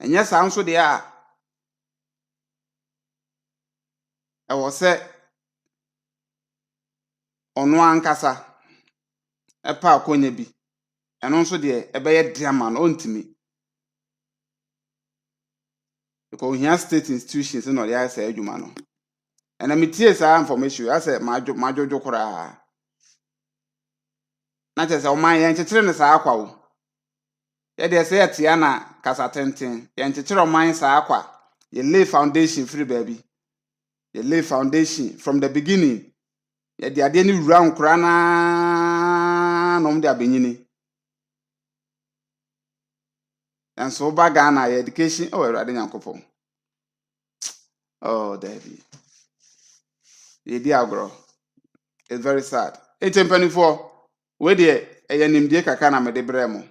ɛnyɛ saa nso deɛ a. Ɛwɔ sɛ ɔno ankasa ɛpɛ akonnwa bi. Ɛno nso deɛ ɛbɛyɛ den ama no, ɔntumi. Because ohia state institutions na ɔde ayɛ saa adwuma no. Ɛna metie saa information yi, asɛ madwo madwodwo koraa. Na kyerɛ sɛ ɔman yɛnkyekyere no saa kwa o. Yɛdeɛ sɛ yɛtea na kasa tenten, yɛnkyekyere ɔman saa kwa. Yɛ lay foundation firi baabi. Yɛ lay foundation from the beginning. Yɛde adeɛ no wura nkora naa na wɔn de abɛnyini. Nanso woba Ghana yɛ education, oh Awurade Nyankopɔn. Oh, Dabi. Yɛdi agorɔ. It's very sad. Eti mpanimfoɔ, wei deɛ ɛyɛ nimdeɛ kakra na mede brɛ mo.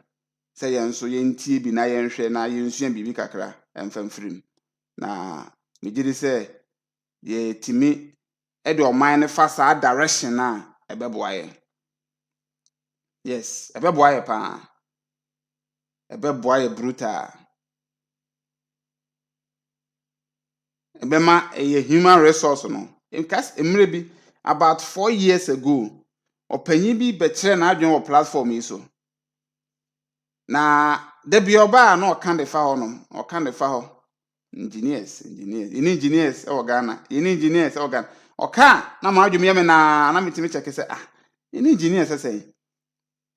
Sɛ yɛn nso yɛntie bi na yɛnhwɛ na yɛnsua biribi kakra ɛmfa mfiri mu. Na megye di sɛ yɛtumi de ɔman no fa saa direction a ɛbɛboa yɛn. Yes, ɛbɛboa yɛ paa. Ɛbɛboa yɛ brutal. Ɛbɛma ɛyɛ human resource no. Nkas mmerɛ bi about 4 years ago, ɔpanyin bi bɛkyerɛ n'adwene wɔ platform yi so. Na da bi ɔbaa na ɔka de fa hɔ nom, ɔka de fa hɔ. Engineers, engineers, yɛne engineers wɔ Ghana, yɛne engineers wɔ Ghana. Ɔka a na maa adwene yɛ me naa na metumi kyɛke sɛ, ah, yɛne engineers sɛ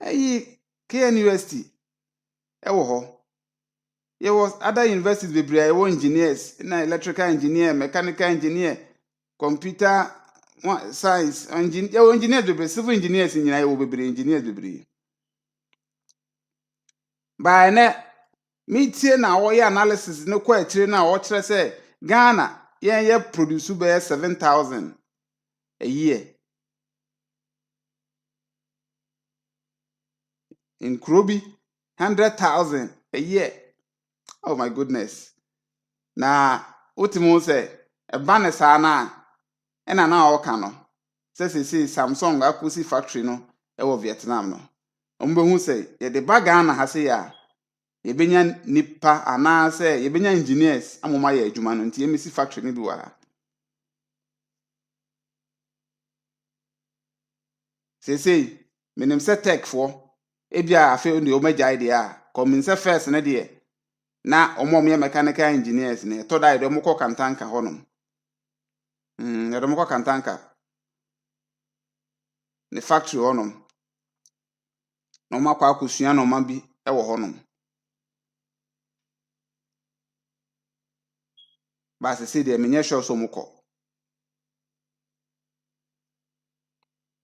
ɛyi KNUST ɛwɔ hɔ. Yɛwɔ other universities bebree a yɛwɔ engineers na electrical engineer, mechanical engineer, computer science, engine, yɛwɔ engineers bebree, civil engineers nyinaa yɛwɔ bebree, engineers bebree. Baa ɛnɛ metie na wɔyɛ analysis no kɔ akyire no a wɔkyerɛ sɛ Ghana yɛn yɛ produce bɛyɛ 7,000 a year. Nkuro bi 100,000 a year. Oh my goodness. Na wotumi hu sɛ ɛba ne saa no a ɛna na ɔka no sɛ seesei Samsung akɔsi factory no ɛwɔ Vietnam no. Wɔn bɛhu sɛ yɛde ba Ghana ha sei a yɛbɛnya nipa anaasɛ yɛbɛnya engineers ama wɔn ayɛ adwuma no, nti yɛmmɛsi factory no bi wɔ ha. Seesei menim sɛ techfoɔ ebi a afei deɛ wɔn agyae deɛ a kɔmin sɛ first no deɛ na wɔn a wɔyɛ mechanical engineers no ɛtɔ da yɛde wɔn kɔ Kantanka hɔnom. Yɛde wɔn kɔ Kantanka ne factory hɔnom na wɔn akɔ akɔsua nneɛma bi wɔ hɔnom. But seesei deɛ menyɛ sure sɛ wɔn kɔ.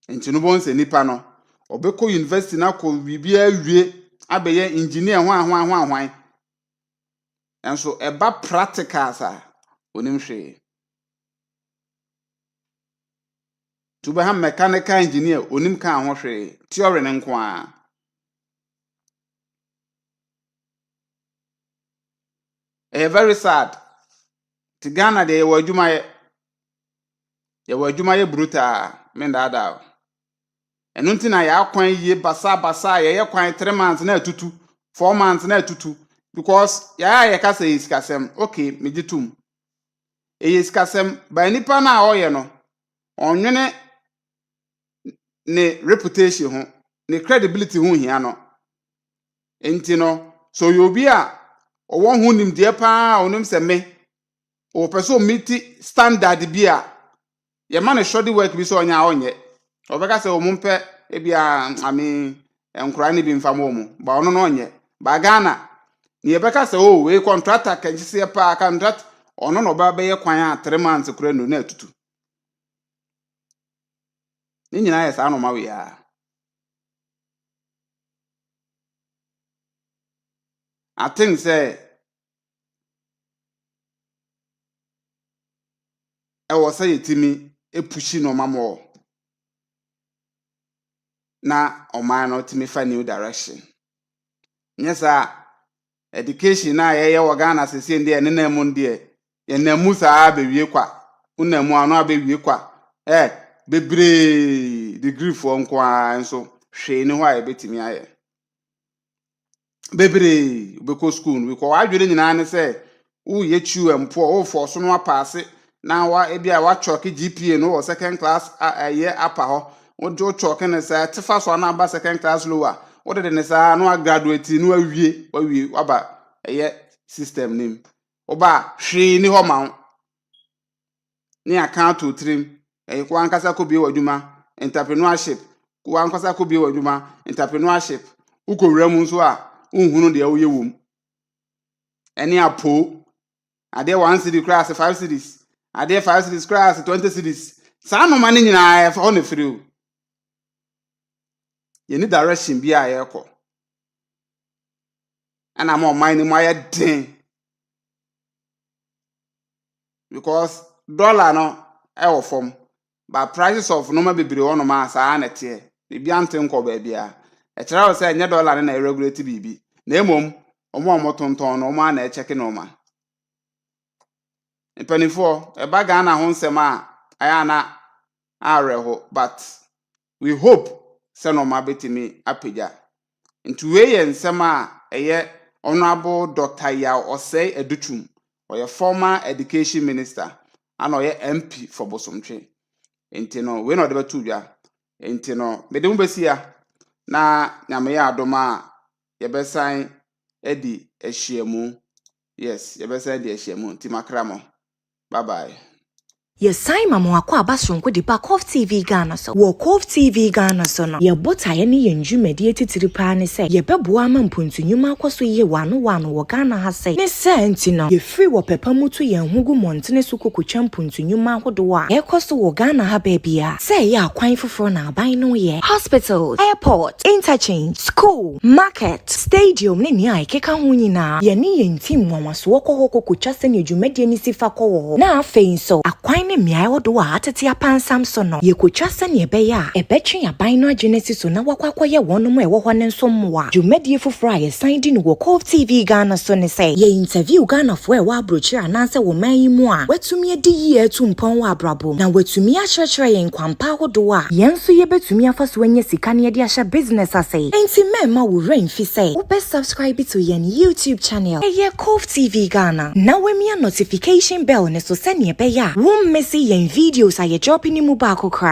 Nti no bɔn sɛ nipa no ɔbɛkɔ university na akɔ biribi awie abɛyɛ engineer hwan hwan hwan hwan. Nso ɛba practicals a onim hwee. Nti wobɛha mechanical engineer, onim kaa ho hwee, theory ne nko ara. Ɛyɛ very sad. Nti Ghana deɛ yɛwɔ adwumayɛ. Yɛwɔ adwumayɛ brutal, mendaadaa o. Ɛno nti na yɛakwan yie basabasa a yɛyɛ kwan 3 months na atutu, 4 months na atutu, because yɛayɛ a yɛka sɛ ɛyɛ sikasɛm. Okay, megye tom. Ɛyɛ sikasɛm, but nipa no a ɔyɛ no, ɔnwene ne reputation ho, ne credibility ho hia no. Nti no, sɛ ɔyɛ obi a ɔwɔ ho nimdeɛ paa a ɔnim sɛ me, ɔpɛ sɛ ɔmeet standard bi a, yɛma no shoddy work bi sɛ ɔnyɛ a ɔnyɛ. Ɔbɛka sɛ ɔmo mpɛ ebi a ame nkora no bi mfa ma ɔmo, ba ɔno no ɔnyɛ. Ba Ghana, ne yɛbɛka sɛ o wei contractor kɛseɛ paa contract ɔno na ɔba bɛyɛ kwan a 3 months koraa no na atutu. Ne nyinaa yɛ saa nneɛma wei ara. I think sɛ ɛwɔ sɛ yɛtumi epush nneɛma more na ɔman no tumi fa new direction. Nyɛ saa, education na yɛyɛ wɔ Ghana seesei deɛ nenam mu deɛ yɛnam mu saa abɛwie kwa. Wonam mu ano abɛwie kwa. Bebree degreefoɔ nko ara nso hwee ne hɔ a yɛbɛtumi ayɛ. Bebree wobɛkɔ school no because w'adwene nyinaa ne sɛ woyɛ chew and pour, wofɔ so no apaase. Na wa ebi a wakyɔke GPA no wɔ second class a ɛyɛ upper hɔ. Wogye wo kyɔke no saa tefa so ana aba second class lower. Wode de ne saa na wagraduate na wawie wawie waba ɛyɛ system nim. Woba a hwee ni hɔ ma wo. Ne aka ato tirim. Ɛyɛ wankasa kɔbie w'adwuma entrepreneurship. Wankasa kɔbie w'adwuma entrepreneurship. Wokɔwura mu nso a wonhunu deɛ woyɛ wɔ mu. Ɛne apoo. Adeɛ 1 cedi koraa ase 5 cedis. Adeɛ 5 cedis koraa ase 20 cedis. Saa nnoma no nyinaa ɛfa hɔ na firi o. Yɛni direction bi a yɛrekɔ. Ɛna ama ɔman no mu ayɛ den. Because dollar no ɛwɔ fam. But prices of nneɛma bebree wɔ hɔnom a saa na ɛteɛ. Biribi ante nkɔ baabiara. Ɛkyerɛ wo sɛ ɛnyɛ dollar no na ɛregulate biribi. Na mmom, wɔn a wɔtontɔn no, wɔn ara na ɛkyɛke nneɛma. Mpanimfoɔ, ɛba Ghana ho nsɛm a ɛyɛ a na awerɛho but we hope sɛ nneɛma bɛtumi apagya. Nti wei yɛ nsɛm a ɛyɛ Honourable Dr. Yaw Osei Adutwum. Ɔyɛ former education minister ana ɔyɛ MP for Bosomtwe. Nti no, wei na ɔde bɛto dwa. Nti no, mede mo bɛsi ha na Nyame yɛ adom a yɛbɛsan adi ahyiamu. Yes, yɛbɛsan adi ahyiamu. Nti makra mo. Bye bye. Yɛsan ma mo akɔ aba soronko de ba Cove TV Ghana so. Wɔ Cove TV Ghana so no, yɛn botaeɛ ne yɛn dwumadie titiri paa ne sɛ yɛbɛboa ama mpontunwuma akɔ so yie wɔ ano wɔ ano wɔ Ghana ha sɛ. Ne saa nti no, yɛfiri wɔ pɛpa mu to yɛn ho gu mmɔntene so kɔkɔtwa mpontunwuma ahodoɔ a ɛkɔ so wɔ Ghana ha baabia. Sɛ ɛyɛ akwan foforɔ na aban no yɛ, hospitals, airport, interchange, school, market, stadium ne nea ɛkeka ho nyinaa, yɛne yɛn team nwanwasoɔ kɔ hɔ kɔkɔtwa sɛnea dwumadie no si fa kɔ wɔ hɔ. Na afei nso, akwan ne mmeae ahodoɔ a atete apansam so no, yɛkɔtwa sɛnea ɛbɛyɛ a ɛbɛtwe aban no adwene si so na wakɔ akɔyɛ wɔnom a ɛwɔ hɔ no nso mmoa. Dwumadie foforɔ a yɛsan di no wɔ Cove TV Ghana so ne sɛ yɛ interview Ghanafoɔ a ɛwɔ aburokyire anaasɛ wɔ man yi mu a watumi adi yie atu mpɔn wɔ abrabɔ mu na watumi akyerɛkyerɛ yɛn kwampa ahodoɔ a yɛn nso yɛbɛtumi afa so anya sika ne yɛde ahyɛ business ase. Enti mɛmma wo werɛ mfi sɛ wobɛ subscribe to yɛn YouTube channel, ɛyɛ Cove TV Ghana, na wamia notification bell ne so sɛnea ɛbɛyɛ a wommɛsi yɛn videos a yɛdrop ne mu baako koraa.